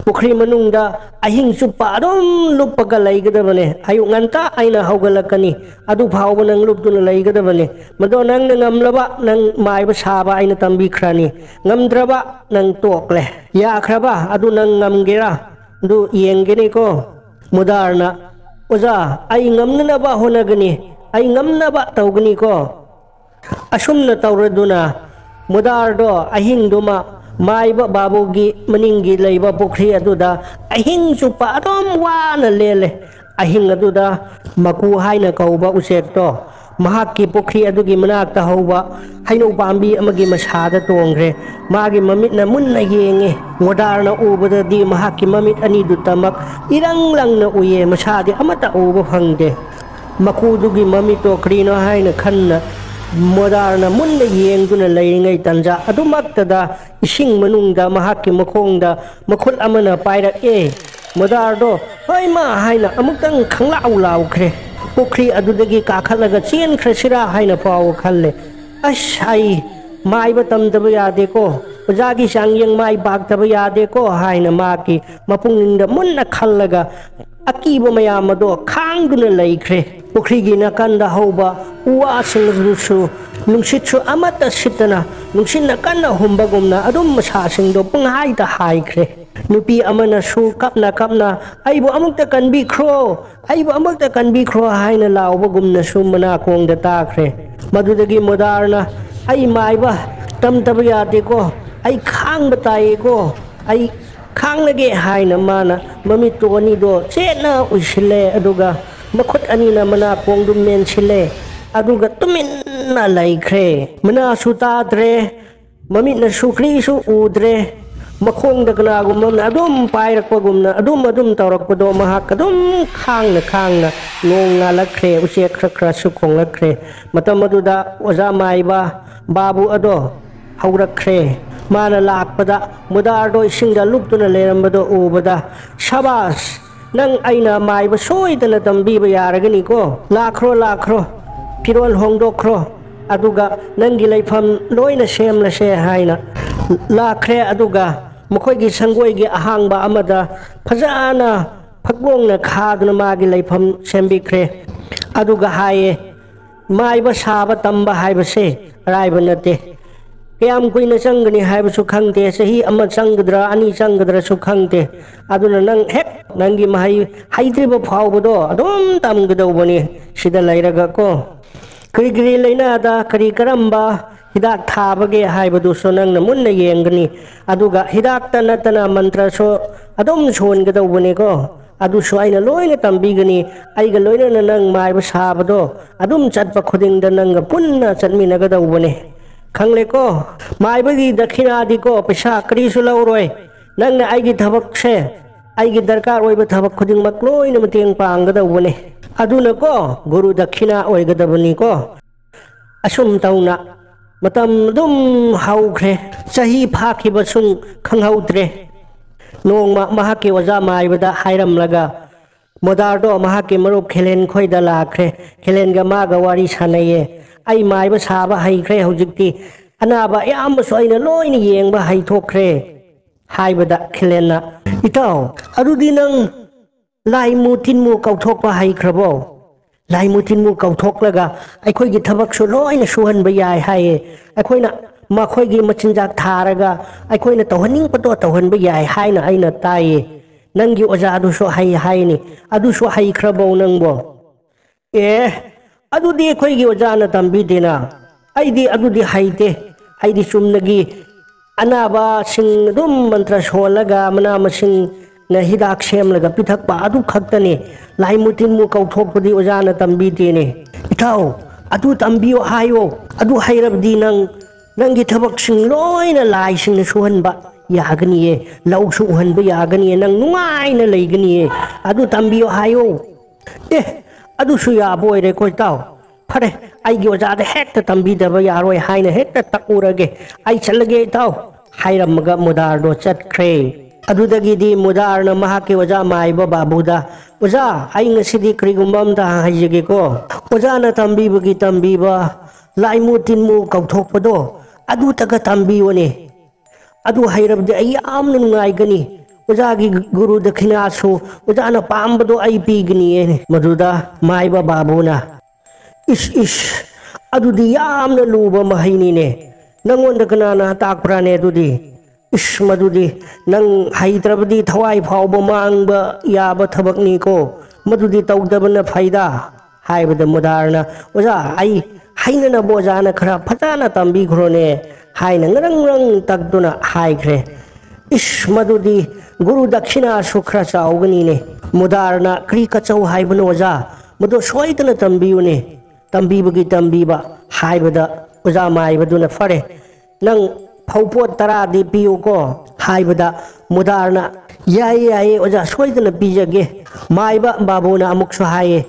ꯄꯨꯈ꯭ꯔꯤ ꯃꯅꯨꯡꯗ ꯑꯍꯤꯡ ꯆꯨꯞꯄ ꯑꯗꯨꯝ ꯂꯨꯞꯄꯒ ꯂꯩꯒꯗꯕꯅꯦ꯫ ꯑꯌꯨꯛ ꯉꯟꯇꯥ ꯑꯩꯅ ꯍꯧꯒꯠꯂꯛꯀꯅꯤ, ꯑꯗꯨ ꯐꯥꯎꯕ ꯅꯪ ꯂꯨꯞꯇꯨꯅ ꯂꯩꯒꯗꯕꯅꯦ꯫ ꯃꯗꯣ ꯅꯪꯅ ꯉꯝꯂꯕ, ꯅꯪ ꯃꯥꯏꯕ ꯁꯥꯕ ꯑꯩꯅ ꯇꯝꯕꯤꯈ꯭ꯔꯅꯤ꯫ ꯉꯝꯗ꯭ꯔꯕ, ꯅꯪ ꯇꯣꯛꯂꯦ꯫ ꯌꯥꯈ꯭ꯔꯕ? ꯑꯗꯨ ꯅꯪ ꯉꯝꯒꯦꯔꯥ? ꯑꯗꯨ ꯌꯦꯡꯒꯦꯅꯦꯀꯣ꯫" ꯃꯨꯗꯥꯔꯅ, "ꯑꯣꯖꯥ, ꯑꯩ ꯉꯝꯅꯅꯕ ꯍꯣꯠꯅꯒꯅꯤ, ꯑꯩ ꯉꯝꯅꯕ ꯇꯧꯒꯅꯤꯀꯣ꯫" ꯑꯁꯨꯝꯅ ꯇꯧꯔꯗꯨꯅ ꯃꯨꯗꯥꯔꯗꯣ ꯑꯍꯤꯡꯗꯨꯃ ꯃꯥꯏꯕ ꯕꯥꯕꯨꯒꯤ ꯃꯅꯤꯡꯒꯤ ꯂꯩꯕ ꯄꯨꯈ꯭ꯔꯤ ꯑꯗꯨꯗ ꯑꯍꯤꯡ ꯆꯨꯞꯄ ꯑꯗꯨꯝ ꯋꯥꯅ ꯂꯦꯜꯂꯦ꯫ ꯑꯍꯤꯡ ꯑꯗꯨꯗ ꯃꯀꯨ ꯍꯥꯏꯅ ꯀꯧꯕ ꯎꯆꯦꯛꯇꯣ ꯃꯍꯥꯛꯀꯤ ꯄꯨꯈ꯭ꯔꯤ ꯑꯗꯨꯒꯤ ꯃꯅꯥꯛꯇ ꯍꯧꯕ ꯍꯩꯅꯧ ꯄꯥꯝꯕꯤ ꯑꯃꯒꯤ ꯃꯁꯥꯗ ꯇꯣꯡꯈ꯭ꯔꯦ꯫ ꯃꯥꯒꯤ ꯃꯃꯤꯠꯅ ꯃꯨꯟꯅ ꯌꯦꯡꯉꯤ꯫ ꯃꯣꯗꯥꯔꯅ ꯎꯕꯗꯗꯤ ꯃꯍꯥꯛꯀꯤ ꯃꯃꯤꯠ ꯑꯅꯤꯗꯨꯇꯃꯛ ꯏꯔꯪ ꯂꯪꯅ ꯎꯏꯌꯦ, ꯃꯁꯥꯗꯤ ꯑꯃꯠꯇ ꯎꯕ ꯐꯪꯗꯦ꯫ ꯃꯀꯨꯗꯨꯒꯤ ꯃꯃꯤꯠꯇꯣ ꯀꯔꯤꯅꯣ ꯍꯥꯏꯅ ꯈꯟꯅ ꯃꯣꯗꯥꯔꯅ ꯃꯨꯟꯅ ꯌꯦꯡꯗꯨꯅ ꯂꯩꯔꯤꯉꯩ ꯇꯟꯖꯥ ꯑꯗꯨꯃꯛꯇꯗ ꯏꯁꯤꯡ ꯃꯅꯨꯡꯗ ꯃꯍꯥꯛꯀꯤ ꯃꯈꯣꯡꯗ ꯃꯈꯨꯠ ꯑꯃꯅ ꯄꯥꯏꯔꯛꯑꯦ꯫ ꯃꯣꯗꯥꯔꯗꯣ "ꯍꯣꯏ ꯃꯥ" ꯍꯥꯏꯅ ꯑꯃꯨꯛꯇꯪ ꯈꯪꯂꯥꯎ ꯂꯥꯎꯈ꯭ꯔꯦ꯫ ꯄꯨꯈ꯭ꯔꯤ ꯑꯗꯨꯗꯒꯤ ꯀꯥꯈꯠꯂꯒ ꯆꯦꯟꯈ꯭ꯔꯁꯤꯔꯥ ꯍꯥꯏꯅ ꯐꯥꯎꯕ ꯈꯜꯂꯦ꯫ "ꯑꯁ, ꯑꯩ ꯃꯥꯏꯕ ꯇꯝꯗꯕ ꯌꯥꯗꯦꯀꯣ, ꯑꯣꯖꯥꯒꯤ ꯆꯥꯡꯌꯦꯡ ꯃꯥꯏ ꯄꯥꯛꯇꯕ ꯌꯥꯗꯦꯀꯣ" ꯍꯥꯏꯅ ꯃꯍꯥꯛꯀꯤ ꯃꯄꯨꯛꯅꯤꯡꯗ ꯃꯨꯟꯅ ꯈꯜꯂꯒ ꯑꯀꯤꯕ ꯃꯌꯥꯝ ꯑꯗꯣ ꯈꯥꯡꯗꯨꯅ ꯂꯩꯈ꯭ꯔꯦ꯫ ꯄꯨꯈ꯭ꯔꯤꯒꯤ ꯅꯥꯀꯟꯗ ꯍꯧꯕ ꯎ ꯋꯥꯁꯤꯡ ꯑꯗꯨꯁꯨ ꯅꯨꯡꯁꯤꯠꯁꯨ ꯑꯃꯠꯇ ꯁꯤꯠꯇꯅ ꯅꯨꯡꯁꯤꯠꯅ ꯀꯟꯅ ꯍꯨꯝꯕꯒꯨꯝꯅ ꯑꯗꯨꯝ ꯃꯁꯥꯁꯤꯡꯗꯣ ꯄꯨꯡꯍꯥꯏꯗ ꯍꯥꯏꯈ꯭ꯔꯦ꯫ ꯅꯨꯄꯤ ꯑꯃꯅꯁꯨ ꯀꯞꯅ ꯀꯞꯅ "ꯑꯩꯕꯨ ꯑꯃꯨꯛꯇ ꯀꯟꯕꯤꯈ꯭ꯔꯣ, ꯑꯩꯕꯨ ꯑꯃꯨꯛꯇ ꯀꯟꯕꯤꯈ꯭ꯔꯣ" ꯍꯥꯏꯅ ꯂꯥꯎꯕꯒꯨꯝꯅꯁꯨ ꯃꯅꯥꯀꯣꯡꯗ ꯇꯥꯈ꯭ꯔꯦ꯫ ꯃꯗꯨꯗꯒꯤ ꯃꯣꯗꯥꯔꯅ "ꯑꯩ ꯃꯥꯏꯕ ꯇꯝꯗꯕ ꯌꯥꯗꯦꯀꯣ, ꯑꯩ ꯈꯥꯡꯕ ꯇꯥꯏꯌꯦꯀꯣ, ꯑꯩ ꯈꯥꯡꯂꯒꯦ" ꯍꯥꯏꯅ ꯃꯥꯅ ꯃꯃꯤꯠꯇꯣ ꯑꯅꯤꯗꯣ ꯆꯦꯠꯅ ꯎꯏꯁꯤꯜꯂꯦ, ꯑꯗꯨꯒ ꯃꯈꯨꯠ ꯑꯅꯤꯅ ꯃꯅꯥꯀꯣꯡꯗꯨ ꯃꯦꯟꯁꯤꯜꯂꯦ, ꯑꯗꯨꯒ ꯇꯨꯃꯤꯟꯅ ꯂꯩꯈ꯭ꯔꯦ꯫ ꯃꯅꯥꯁꯨ ꯇꯥꯗ꯭ꯔꯦ, ꯃꯃꯤꯠꯅꯁꯨ ꯀꯔꯤꯁꯨ ꯎꯗ꯭ꯔꯦ꯫ ꯃꯈꯣꯡꯗ ꯀꯅꯥꯒꯨꯝꯕ ꯑꯃꯅ ꯑꯗꯨꯝ ꯄꯥꯏꯔꯛꯄꯒꯨꯝꯅ ꯑꯗꯨꯝ ꯑꯗꯨꯝ ꯇꯧꯔꯛꯄꯗꯣ ꯃꯍꯥꯛ ꯑꯗꯨꯝ ꯈꯥꯡꯅ ꯈꯥꯡꯅ ꯅꯣꯡ ꯉꯥꯜꯂꯛꯈ꯭ꯔꯦ, ꯎꯆꯦꯛ ꯈꯔ ꯈꯔꯁꯨ ꯈꯣꯡꯂꯛꯈ꯭ꯔꯦ꯫ ꯃꯇꯝ ꯑꯗꯨꯗ ꯑꯣꯖꯥ ꯃꯥꯏꯕ ꯕꯥꯕꯨ ꯑꯗꯣ ꯍꯧꯔꯛꯈ꯭ꯔꯦ꯫ ꯃꯥꯅ ꯂꯥꯛꯄꯗ ꯃꯨꯗꯥꯔꯗꯣ ꯏꯁꯤꯡꯗ ꯂꯨꯞꯇꯨꯅ ꯂꯩꯔꯝꯕꯗꯣ ꯎꯕꯗ, "ꯁꯕꯥꯁ, ꯅꯪ ꯑꯩꯅ ꯃꯥꯏꯕ ꯁꯣꯏꯗꯅ ꯇꯝꯕꯤꯕ ꯌꯥꯔꯒꯅꯤꯀꯣ꯫ ꯂꯥꯛꯈ꯭ꯔꯣ, ꯂꯥꯛꯈ꯭ꯔꯣ, ꯐꯤꯔꯣꯜ ꯍꯣꯡꯗꯣꯛꯈ꯭ꯔꯣ, ꯑꯗꯨꯒ ꯅꯪꯒꯤ ꯂꯩꯐꯝ ꯂꯣꯏꯅ ꯁꯦꯝꯂꯁꯦ" ꯍꯥꯏꯅ ꯂꯥꯛꯈ꯭ꯔꯦ꯫ ꯑꯗꯨꯒ ꯃꯈꯣꯏꯒꯤ ꯁꯪꯒꯣꯏꯒꯤ ꯑꯍꯥꯡꯕ ꯑꯃꯗ ꯐꯖꯅ ꯐꯛꯂꯣꯡꯅ ꯈꯥꯗꯨꯅ ꯃꯥꯒꯤ ꯂꯩꯐꯝ ꯁꯦꯝꯕꯤꯈ꯭ꯔꯦ꯫ ꯑꯗꯨꯒ ꯍꯥꯏꯌꯦ, ꯃꯥꯏꯕ ꯁꯥꯕ ꯇꯝꯕ ꯍꯥꯏꯕꯁꯦ ꯑꯔꯥꯏꯕ ꯅꯠꯇꯦ꯫ ꯀꯌꯥꯝ ꯀꯨꯏꯅ ꯆꯪꯒꯅꯤ ꯍꯥꯏꯕꯁꯨ ꯈꯪꯗꯦ, ꯆꯍꯤ ꯑꯃ ꯆꯪꯒꯗ꯭ꯔꯥ, ꯑꯅꯤ ꯆꯪꯒꯗ꯭ꯔꯥꯁꯨ ꯈꯪꯗꯦ꯫ ꯑꯗꯨꯅ ꯅꯪ ꯍꯦꯛ ꯅꯪꯒꯤ ꯃꯍꯩ ꯍꯩꯇ꯭ꯔꯤꯕ ꯐꯥꯎꯕꯗꯣ ꯑꯗꯨꯝ ꯇꯝꯒꯗꯧꯕꯅꯤ ꯁꯤꯗ ꯂꯩꯔꯒ ꯀꯣ꯫ ꯀꯔꯤ ꯀꯔꯤ ꯂꯥꯏꯅꯥꯗ ꯀꯔꯤ ꯀꯔꯝꯕ ꯍꯤꯗꯥꯛ ꯊꯥꯕꯒꯦ ꯍꯥꯏꯕꯗꯨꯁꯨ ꯅꯪꯅ ꯃꯨꯟꯅ ꯌꯦꯡꯒꯅꯤ꯫ ꯑꯗꯨꯒ ꯍꯤꯗꯥꯛꯇ ꯅꯠꯇꯅ ꯃꯟꯇ꯭ꯔꯁꯨ ꯑꯗꯨꯝ ꯁꯣꯟꯒꯗꯧꯕꯅꯤꯀꯣ꯫ ꯑꯗꯨꯁꯨ ꯑꯩꯅ ꯂꯣꯏꯅ ꯇꯝꯕꯤꯒꯅꯤ꯫ ꯑꯩꯒ ꯂꯣꯏꯅꯅ ꯅꯪ ꯃꯥꯏꯕ ꯁꯥꯕꯗꯣ ꯑꯗꯨꯝ ꯆꯠꯄ ꯈꯨꯗꯤꯡꯗ ꯅꯪꯒ ꯄꯨꯟꯅ ꯆꯠꯃꯤꯟꯅꯒꯗꯧꯕꯅꯦ꯫ ꯈꯪꯂꯦꯀꯣ? ꯃꯥꯏꯕꯒꯤ ꯗꯈꯤꯅꯥꯗꯤꯀꯣ ꯄꯩꯁꯥ ꯀꯔꯤꯁꯨ ꯂꯧꯔꯣꯏ꯫ ꯅꯪꯅ ꯑꯩꯒꯤ ꯊꯕꯛꯁꯦ, ꯑꯩꯒꯤ ꯗꯔꯀꯥꯔ ꯑꯣꯏꯕ ꯊꯕꯛ ꯈꯨꯗꯤꯡꯃꯛ ꯂꯣꯏꯅ ꯃꯇꯦꯡ ꯄꯥꯡꯒꯗꯧꯕꯅꯦ꯫ ꯑꯗꯨꯅꯀꯣ ꯒꯨꯔꯨ ꯗꯈꯤꯅꯥ ꯑꯣꯏꯒꯗꯕꯅꯤꯀꯣ꯫ ꯑꯁꯨꯝ ꯇꯧꯅ ꯃꯇꯝ ꯑꯗꯨꯝ ꯍꯧꯈ꯭ꯔꯦ꯫ ꯆꯍꯤ ꯐꯥꯈꯤꯕ ꯁꯨꯝ ꯈꯪꯍꯧꯗ꯭ꯔꯦ꯫ ꯅꯣꯡꯃ ꯃꯍꯥꯛꯀꯤ ꯑꯣꯖꯥ ꯃꯥꯏꯕꯗ ꯍꯥꯏꯔꯝꯂꯒ ꯃꯣꯗꯥꯔꯗꯣ ꯃꯍꯥꯛꯀꯤ ꯃꯔꯨꯞ ꯈꯦꯂꯦꯟ ꯈꯣꯏꯗ ꯂꯥꯛꯈ꯭ꯔꯦ꯫ ꯈꯦꯂꯦꯟꯒ ꯃꯥꯒ ꯋꯥꯔꯤ ꯁꯥꯟꯅꯩꯌꯦ꯫ "ꯑꯩ ꯃꯥꯏꯕ ꯁꯥꯕ ꯍꯩꯈ꯭ꯔꯦ ꯍꯧꯖꯤꯛꯇꯤ꯫ ꯑꯅꯥꯕ ꯑꯌꯥꯝꯕꯁꯨ ꯑꯩꯅ ꯂꯣꯏꯅ ꯌꯦꯡꯕ ꯍꯩꯊꯣꯛꯈ꯭ꯔꯦ" ꯍꯥꯏꯕꯗ ꯈꯦꯂꯦꯟꯅ, "ꯏꯇꯥꯎ, ꯑꯗꯨꯗꯤ ꯅꯪ ꯂꯥꯏꯃꯨ ꯇꯤꯟꯃꯨ ꯀꯧꯊꯣꯛꯄ ꯍꯩꯈ꯭ꯔꯕꯣ? ꯂꯥꯏꯃꯨ ꯇꯤꯟꯃꯨ ꯀꯧꯊꯣꯛꯂꯒ ꯑꯩꯈꯣꯏꯒꯤ ꯊꯕꯛꯁꯨ ꯂꯣꯏꯅ ꯁꯨꯍꯟꯕ ꯌꯥꯏ ꯍꯥꯏꯌꯦ꯫ ꯑꯩꯈꯣꯏꯅ ꯃꯈꯣꯏꯒꯤ ꯃꯆꯤꯟꯖꯥꯛ ꯊꯥꯔꯒ ꯑꯩꯈꯣꯏꯅ ꯇꯧꯍꯟꯅꯤꯡꯕꯗꯣ ꯇꯧꯍꯟꯕ ꯌꯥꯏ ꯍꯥꯏꯅ ꯑꯩꯅ ꯇꯥꯏꯌꯦ꯫ ꯅꯪꯒꯤ ꯑꯣꯖꯥꯗꯨꯁꯨ ꯍꯩ ꯍꯥꯏꯅꯤ꯫ ꯑꯗꯨꯁꯨ ꯍꯩꯈ꯭ꯔꯕꯣ ꯅꯪꯕꯣ?" "ꯑꯦ, ꯑꯗꯨꯗꯤ ꯑꯩꯈꯣꯏꯒꯤ ꯑꯣꯖꯥꯅ ꯇꯝꯕꯤꯗꯦꯅ꯫ ꯑꯩꯗꯤ ꯑꯗꯨꯗꯤ ꯍꯩꯇꯦ꯫ ꯑꯩꯗꯤ ꯆꯨꯝꯅꯒꯤ ꯑꯅꯥꯕꯁꯤꯡ ꯑꯗꯨꯝ ꯃꯟꯇ꯭ꯔ ꯁꯣꯜꯂꯒ ꯃꯅꯥ ꯃꯁꯤꯡꯅ ꯍꯤꯗꯥꯛ ꯁꯦꯝꯂꯒ ꯄꯤꯊꯛꯄ ꯑꯗꯨ ꯈꯛꯇꯅꯤ꯫ ꯂꯥꯏꯃꯨ ꯇꯤꯟꯃꯨ ꯀꯧꯊꯣꯛꯄꯗꯤ ꯑꯣꯖꯥꯅ ꯇꯝꯕꯤꯗꯦꯅꯦ꯫" "ꯏꯇꯥꯎ, ꯑꯗꯨ ꯇꯝꯕꯤꯌꯣ ꯍꯥꯏꯌꯣ꯫ ꯑꯗꯨ ꯍꯩꯔꯕꯗꯤ ꯅꯪ ꯅꯪꯒꯤ ꯊꯕꯛꯁꯤꯡ ꯂꯣꯏꯅ ꯂꯥꯏꯁꯤꯡꯅ ꯁꯨꯍꯟꯕ ꯌꯥꯒꯅꯤꯌꯦ꯫ ꯂꯧꯁꯨ ꯎꯍꯟꯕ ꯌꯥꯒꯅꯤꯌꯦ꯫ ꯅꯪ ꯅꯨꯡꯉꯥꯏꯅ ꯂꯩꯒꯅꯤꯌꯦ꯫ ꯑꯗꯨ ꯇꯝꯕꯤꯌꯣ ꯍꯥꯏꯌꯣ꯫" "ꯑꯦ, ꯑꯗꯨꯁꯨ ꯌꯥꯕ ꯑꯣꯏꯔꯦꯀꯣ ꯏꯇꯥꯎ꯫ ꯐꯔꯦ, ꯑꯩꯒꯤ ꯑꯣꯖꯥꯗ ꯍꯦꯛꯇ ꯇꯝꯕꯤꯗꯕ ꯌꯥꯔꯣꯏ ꯍꯥꯏꯅ ꯍꯦꯛꯇ ꯇꯛꯎꯔꯒꯦ꯫ ꯑꯩ ꯆꯠꯂꯒꯦ ꯏꯇꯥꯎ" ꯍꯥꯏꯔꯝꯃꯒ ꯃꯨꯗꯥꯔꯗꯣ ꯆꯠꯈ꯭ꯔꯦ꯫ ꯑꯗꯨꯗꯒꯤꯗꯤ ꯃꯨꯗꯥꯔꯅ ꯃꯍꯥꯛꯀꯤ ꯑꯣꯖꯥ ꯃꯥꯏꯕ ꯕꯥꯕꯨꯗ, "ꯑꯣꯖꯥ, ꯑꯩ ꯉꯁꯤꯗꯤ ꯀꯔꯤꯒꯨꯝꯕ ꯑꯝꯇ ꯍꯥꯏꯖꯒꯦꯀꯣ꯫ ꯑꯣꯖꯥꯅ ꯇꯝꯕꯤꯕꯒꯤ ꯇꯝꯕꯤꯕ ꯂꯥꯏꯃꯨ ꯇꯤꯟꯃꯨ ꯀꯧꯊꯣꯛꯄꯗꯣ ꯑꯗꯨꯇꯒ ꯇꯝꯕꯤꯌꯣꯅꯦ꯫ ꯑꯗꯨ ꯍꯩꯔꯕꯗꯤ ꯑꯩ ꯌꯥꯝꯅ ꯅꯨꯡꯉꯥꯏꯒꯅꯤ꯫ ꯑꯣꯖꯥꯒꯤ ꯒꯨꯔꯨ ꯗꯈꯤꯅꯥꯁꯨ ꯑꯣꯖꯥꯅ ꯄꯥꯝꯕꯗꯣ ꯑꯩ ꯄꯤꯒꯅꯤꯌꯦ꯫" ꯃꯗꯨꯗ ꯃꯥꯏꯕ ꯕꯥꯕꯨꯅ, "ꯏꯁ, ꯏꯁ, ꯑꯗꯨꯗꯤ ꯌꯥꯝꯅ ꯂꯨꯕ ꯃꯍꯩꯅꯤꯅꯦ꯫ ꯅꯪꯉꯣꯟꯗ ꯀꯅꯥꯅ ꯇꯥꯛꯄ꯭ꯔꯥꯅꯦ ꯑꯗꯨꯗꯤ? ꯏꯁ, ꯃꯗꯨꯗꯤ ꯅꯪ ꯍꯩꯇ꯭ꯔꯕꯗꯤ ꯊꯋꯥꯏ ꯐꯥꯎꯕ ꯃꯥꯡꯕ ꯌꯥꯕ ꯊꯕꯛꯅꯤꯀꯣ꯫ ꯃꯗꯨꯗꯤ ꯇꯧꯗꯕꯅ ꯐꯩꯗ" ꯍꯥꯏꯕꯗ ꯃꯨꯗꯥꯔꯅ, "ꯑꯣꯖꯥ, ꯑꯩ ꯍꯩꯅꯅꯕ ꯑꯣꯖꯥꯅ ꯈꯔ ꯐꯖꯅ ꯇꯝꯕꯤꯈ꯭ꯔꯣꯅꯦ" ꯍꯥꯏꯅ ꯉꯔꯪ ꯉꯔꯪ ꯇꯛꯇꯨꯅ ꯍꯥꯏꯈ꯭ꯔꯦ꯫ "ꯏꯁ, ꯃꯗꯨꯗꯤ ꯒꯨꯔꯨ ꯗꯛꯈꯤꯅꯥꯁꯨ ꯈꯔ ꯆꯥꯎꯒꯅꯤꯅꯦ꯫ ꯃꯨꯗꯥꯔꯅ, "ꯀꯔꯤ ꯀꯆꯧ ꯍꯥꯏꯕꯅꯣ ꯑꯣꯖꯥ? ꯃꯗꯨ ꯁꯣꯏꯗꯅ ꯇꯝꯕꯤꯌꯨꯅꯦ꯫ ꯇꯝꯕꯤꯕꯒꯤ ꯇꯝꯕꯤꯕ" ꯍꯥꯏꯕꯗ ꯑꯣꯖꯥ ꯃꯥꯏꯕꯗꯨꯅ, "ꯐꯔꯦ, ꯅꯪ ꯐꯧꯄꯣꯠ ꯇꯔꯥꯗꯤ ꯄꯤꯌꯨꯀꯣ" ꯍꯥꯏꯕꯗ ꯃꯨꯗꯥꯔꯅ, "ꯌꯥꯏꯌꯦ, ꯌꯥꯏꯌꯦ ꯑꯣꯖꯥ, ꯁꯣꯏꯗꯅ ꯄꯤꯖꯒꯦ"꯫ ꯃꯥꯏꯕ ꯕꯥꯕꯨꯅ ꯑꯃꯨꯛꯁꯨ ꯍꯥꯏꯌꯦ,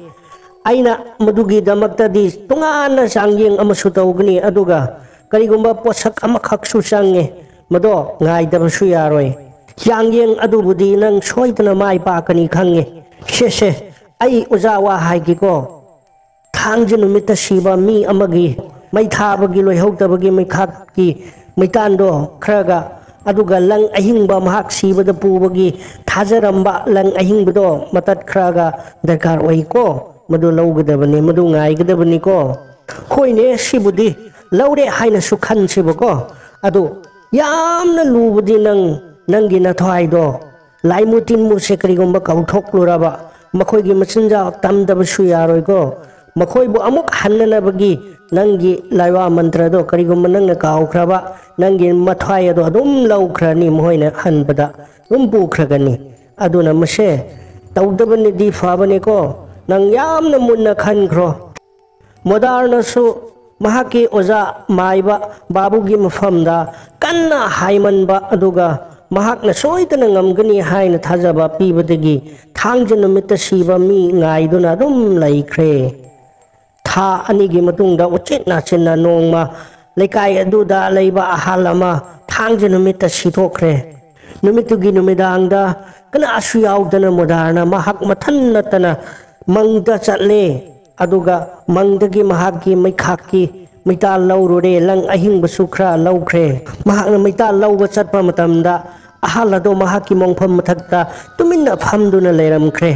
"ꯑꯩꯅ ꯃꯗꯨꯒꯤꯗꯃꯛꯇꯗꯤ ꯇꯣꯉꯥꯟꯅ ꯆꯥꯡꯌꯦꯡ ꯑꯃꯁꯨ ꯇꯧꯒꯅꯤ, ꯑꯗꯨꯒ ꯀꯔꯤꯒꯨꯝꯕ ꯄꯣꯠꯁꯛ ꯑꯃꯈꯛꯁꯨ ꯆꯪꯉꯦ, ꯃꯗꯣ ꯉꯥꯏꯗꯕꯁꯨ ꯌꯥꯔꯣꯏ꯫ ꯆꯥꯡꯌꯦꯡ ꯑꯗꯨꯕꯨꯗꯤ ꯅꯪ ꯁꯣꯏꯗꯅ ꯃꯥꯏ ꯄꯥꯛꯀꯅꯤ ꯈꯪꯉꯦ꯫ ꯁꯦ, ꯁꯦ, ꯑꯩ ꯑꯣꯖꯥ ꯋꯥ ꯍꯥꯏꯒꯦꯀꯣ꯫ ꯊꯥꯡꯖ ꯅꯨꯃꯤꯠꯇ ꯁꯤꯕ ꯃꯤ ꯑꯃꯒꯤ ꯃꯩ ꯊꯥꯕꯒꯤ ꯂꯣꯏꯍꯧꯗꯕꯒꯤ ꯃꯩꯈꯥꯛꯀꯤ ꯃꯩꯇꯥꯟꯗꯣ ꯈꯔꯒ, ꯑꯗꯨꯒ ꯂꯪ ꯑꯍꯤꯡꯕ ꯃꯍꯥꯛ ꯁꯤꯕꯗ ꯄꯨꯕꯒꯤ ꯊꯥꯖꯔꯝꯕ ꯂꯪ ꯑꯍꯤꯡꯕꯗꯣ ꯃꯇꯠ ꯈꯔꯒ ꯗꯔꯀꯥꯔ ꯑꯣꯏꯀꯣ, ꯃꯗꯨ ꯂꯧꯒꯗꯕꯅꯤ, ꯃꯗꯨ ꯉꯥꯏꯒꯗꯕꯅꯤꯀꯣ"꯫ "ꯍꯣꯏꯅꯦ, ꯁꯤꯕꯨꯗꯤ ꯂꯧꯔꯦ ꯍꯥꯏꯅꯁꯨ ꯈꯟꯁꯦꯕꯀꯣ꯫ ꯑꯗꯨ ꯌꯥꯝꯅ ꯂꯨꯕꯗꯤ ꯅꯪ, ꯅꯪꯒꯤ ꯅꯊ꯭ꯋꯥꯏꯗꯣ, ꯂꯥꯏꯃꯨ ꯇꯤꯟꯃꯨꯁꯦ ꯀꯔꯤꯒꯨꯝꯕ ꯀꯥꯎꯊꯣꯛꯂꯨꯔꯕ, ꯃꯈꯣꯏꯒꯤ ꯃꯆꯤꯟꯖꯥꯛ ꯇꯝꯗꯕꯁꯨ ꯌꯥꯔꯣꯏꯀꯣ꯫ ꯃꯈꯣꯏꯕꯨ ꯑꯃꯨꯛ ꯍꯟꯅꯅꯕꯒꯤ ꯅꯪꯒꯤ ꯂꯥꯏꯋꯥ ꯃꯟꯇ꯭ꯔꯗꯣ ꯀꯔꯤꯒꯨꯝꯕ ꯅꯪꯅ ꯀꯥꯎꯈ꯭ꯔꯕ, ꯅꯪꯒꯤ ꯃꯊ꯭ꯋꯥꯏ ꯑꯗꯣ ꯑꯗꯨꯝ ꯂꯧꯈ꯭ꯔꯅꯤ, ꯃꯈꯣꯏꯅ ꯍꯟꯕꯗ ꯑꯗꯨꯝ ꯄꯨꯈ꯭ꯔꯒꯅꯤ꯫ ꯑꯗꯨꯅ ꯃꯁꯦ ꯇꯧꯗꯕꯅꯗꯤ ꯐꯕꯅꯤꯀꯣ, ꯅꯪ ꯌꯥꯝꯅ ꯃꯨꯟꯅ ꯈꯟꯈ꯭ꯔꯣ"꯫ ꯃꯣꯗꯥꯔꯅꯁꯨ ꯃꯍꯥꯛꯀꯤ ꯑꯣꯖꯥ ꯃꯥꯏꯕ ꯕꯥꯕꯨꯒꯤ ꯃꯐꯝꯗ ꯀꯟꯅ ꯍꯥꯏꯃꯟꯕ ꯑꯗꯨꯒ ꯃꯍꯥꯛꯅ ꯁꯣꯏꯗꯅ ꯉꯝꯒꯅꯤ ꯍꯥꯏꯅ ꯊꯥꯖꯕ ꯄꯤꯕꯗꯒꯤ ꯊꯥꯡꯖ ꯅꯨꯃꯤꯠꯇ ꯁꯤꯕ ꯃꯤ ꯉꯥꯏꯗꯨꯅ ꯑꯗꯨꯝ ꯂꯩꯈ꯭ꯔꯦ꯫ ꯊꯥ ꯑꯅꯤꯒꯤ ꯃꯇꯨꯡꯗ ꯎꯆꯤꯟ ꯅꯥꯆꯤꯟꯅ ꯅꯣꯡꯃ ꯂꯩꯀꯥꯏ ꯑꯗꯨꯗ ꯂꯩꯕ ꯑꯍꯜ ꯑꯃ ꯊꯥꯡꯖ ꯅꯨꯃꯤꯠꯇ ꯁꯤꯊꯣꯛꯈ꯭ꯔꯦ꯫ ꯅꯨꯃꯤꯠꯇꯨꯒꯤ ꯅꯨꯃꯤꯗꯥꯡꯗ ꯀꯅꯥꯁꯨ ꯌꯥꯎꯗꯅ ꯃꯣꯗꯥꯔꯅ ꯃꯍꯥꯛ ꯃꯊꯟ ꯅꯠꯇꯅ ꯃꯪꯗ ꯆꯠꯂꯦ꯫ ꯑꯗꯨꯒ ꯃꯪꯗꯒꯤ ꯃꯍꯥꯛꯀꯤ ꯃꯩꯈꯥꯛꯀꯤ ꯃꯩꯇꯥꯜ ꯂꯧꯔꯨꯔꯦ, ꯂꯪ ꯑꯍꯤꯡꯕꯁꯨ ꯈꯔ ꯂꯧꯈ꯭ꯔꯦ꯫ ꯃꯍꯥꯛꯅ ꯃꯩꯇꯥꯜ ꯂꯧꯕ ꯆꯠꯄ ꯃꯇꯝꯗ ꯑꯍꯜ ꯑꯗꯣ ꯃꯍꯥꯛꯀꯤ ꯃꯣꯡꯐꯝ ꯃꯊꯛꯇ ꯇꯨꯃꯤꯟꯅ ꯐꯝꯗꯨꯅ ꯂꯩꯔꯝꯈ꯭ꯔꯦ꯫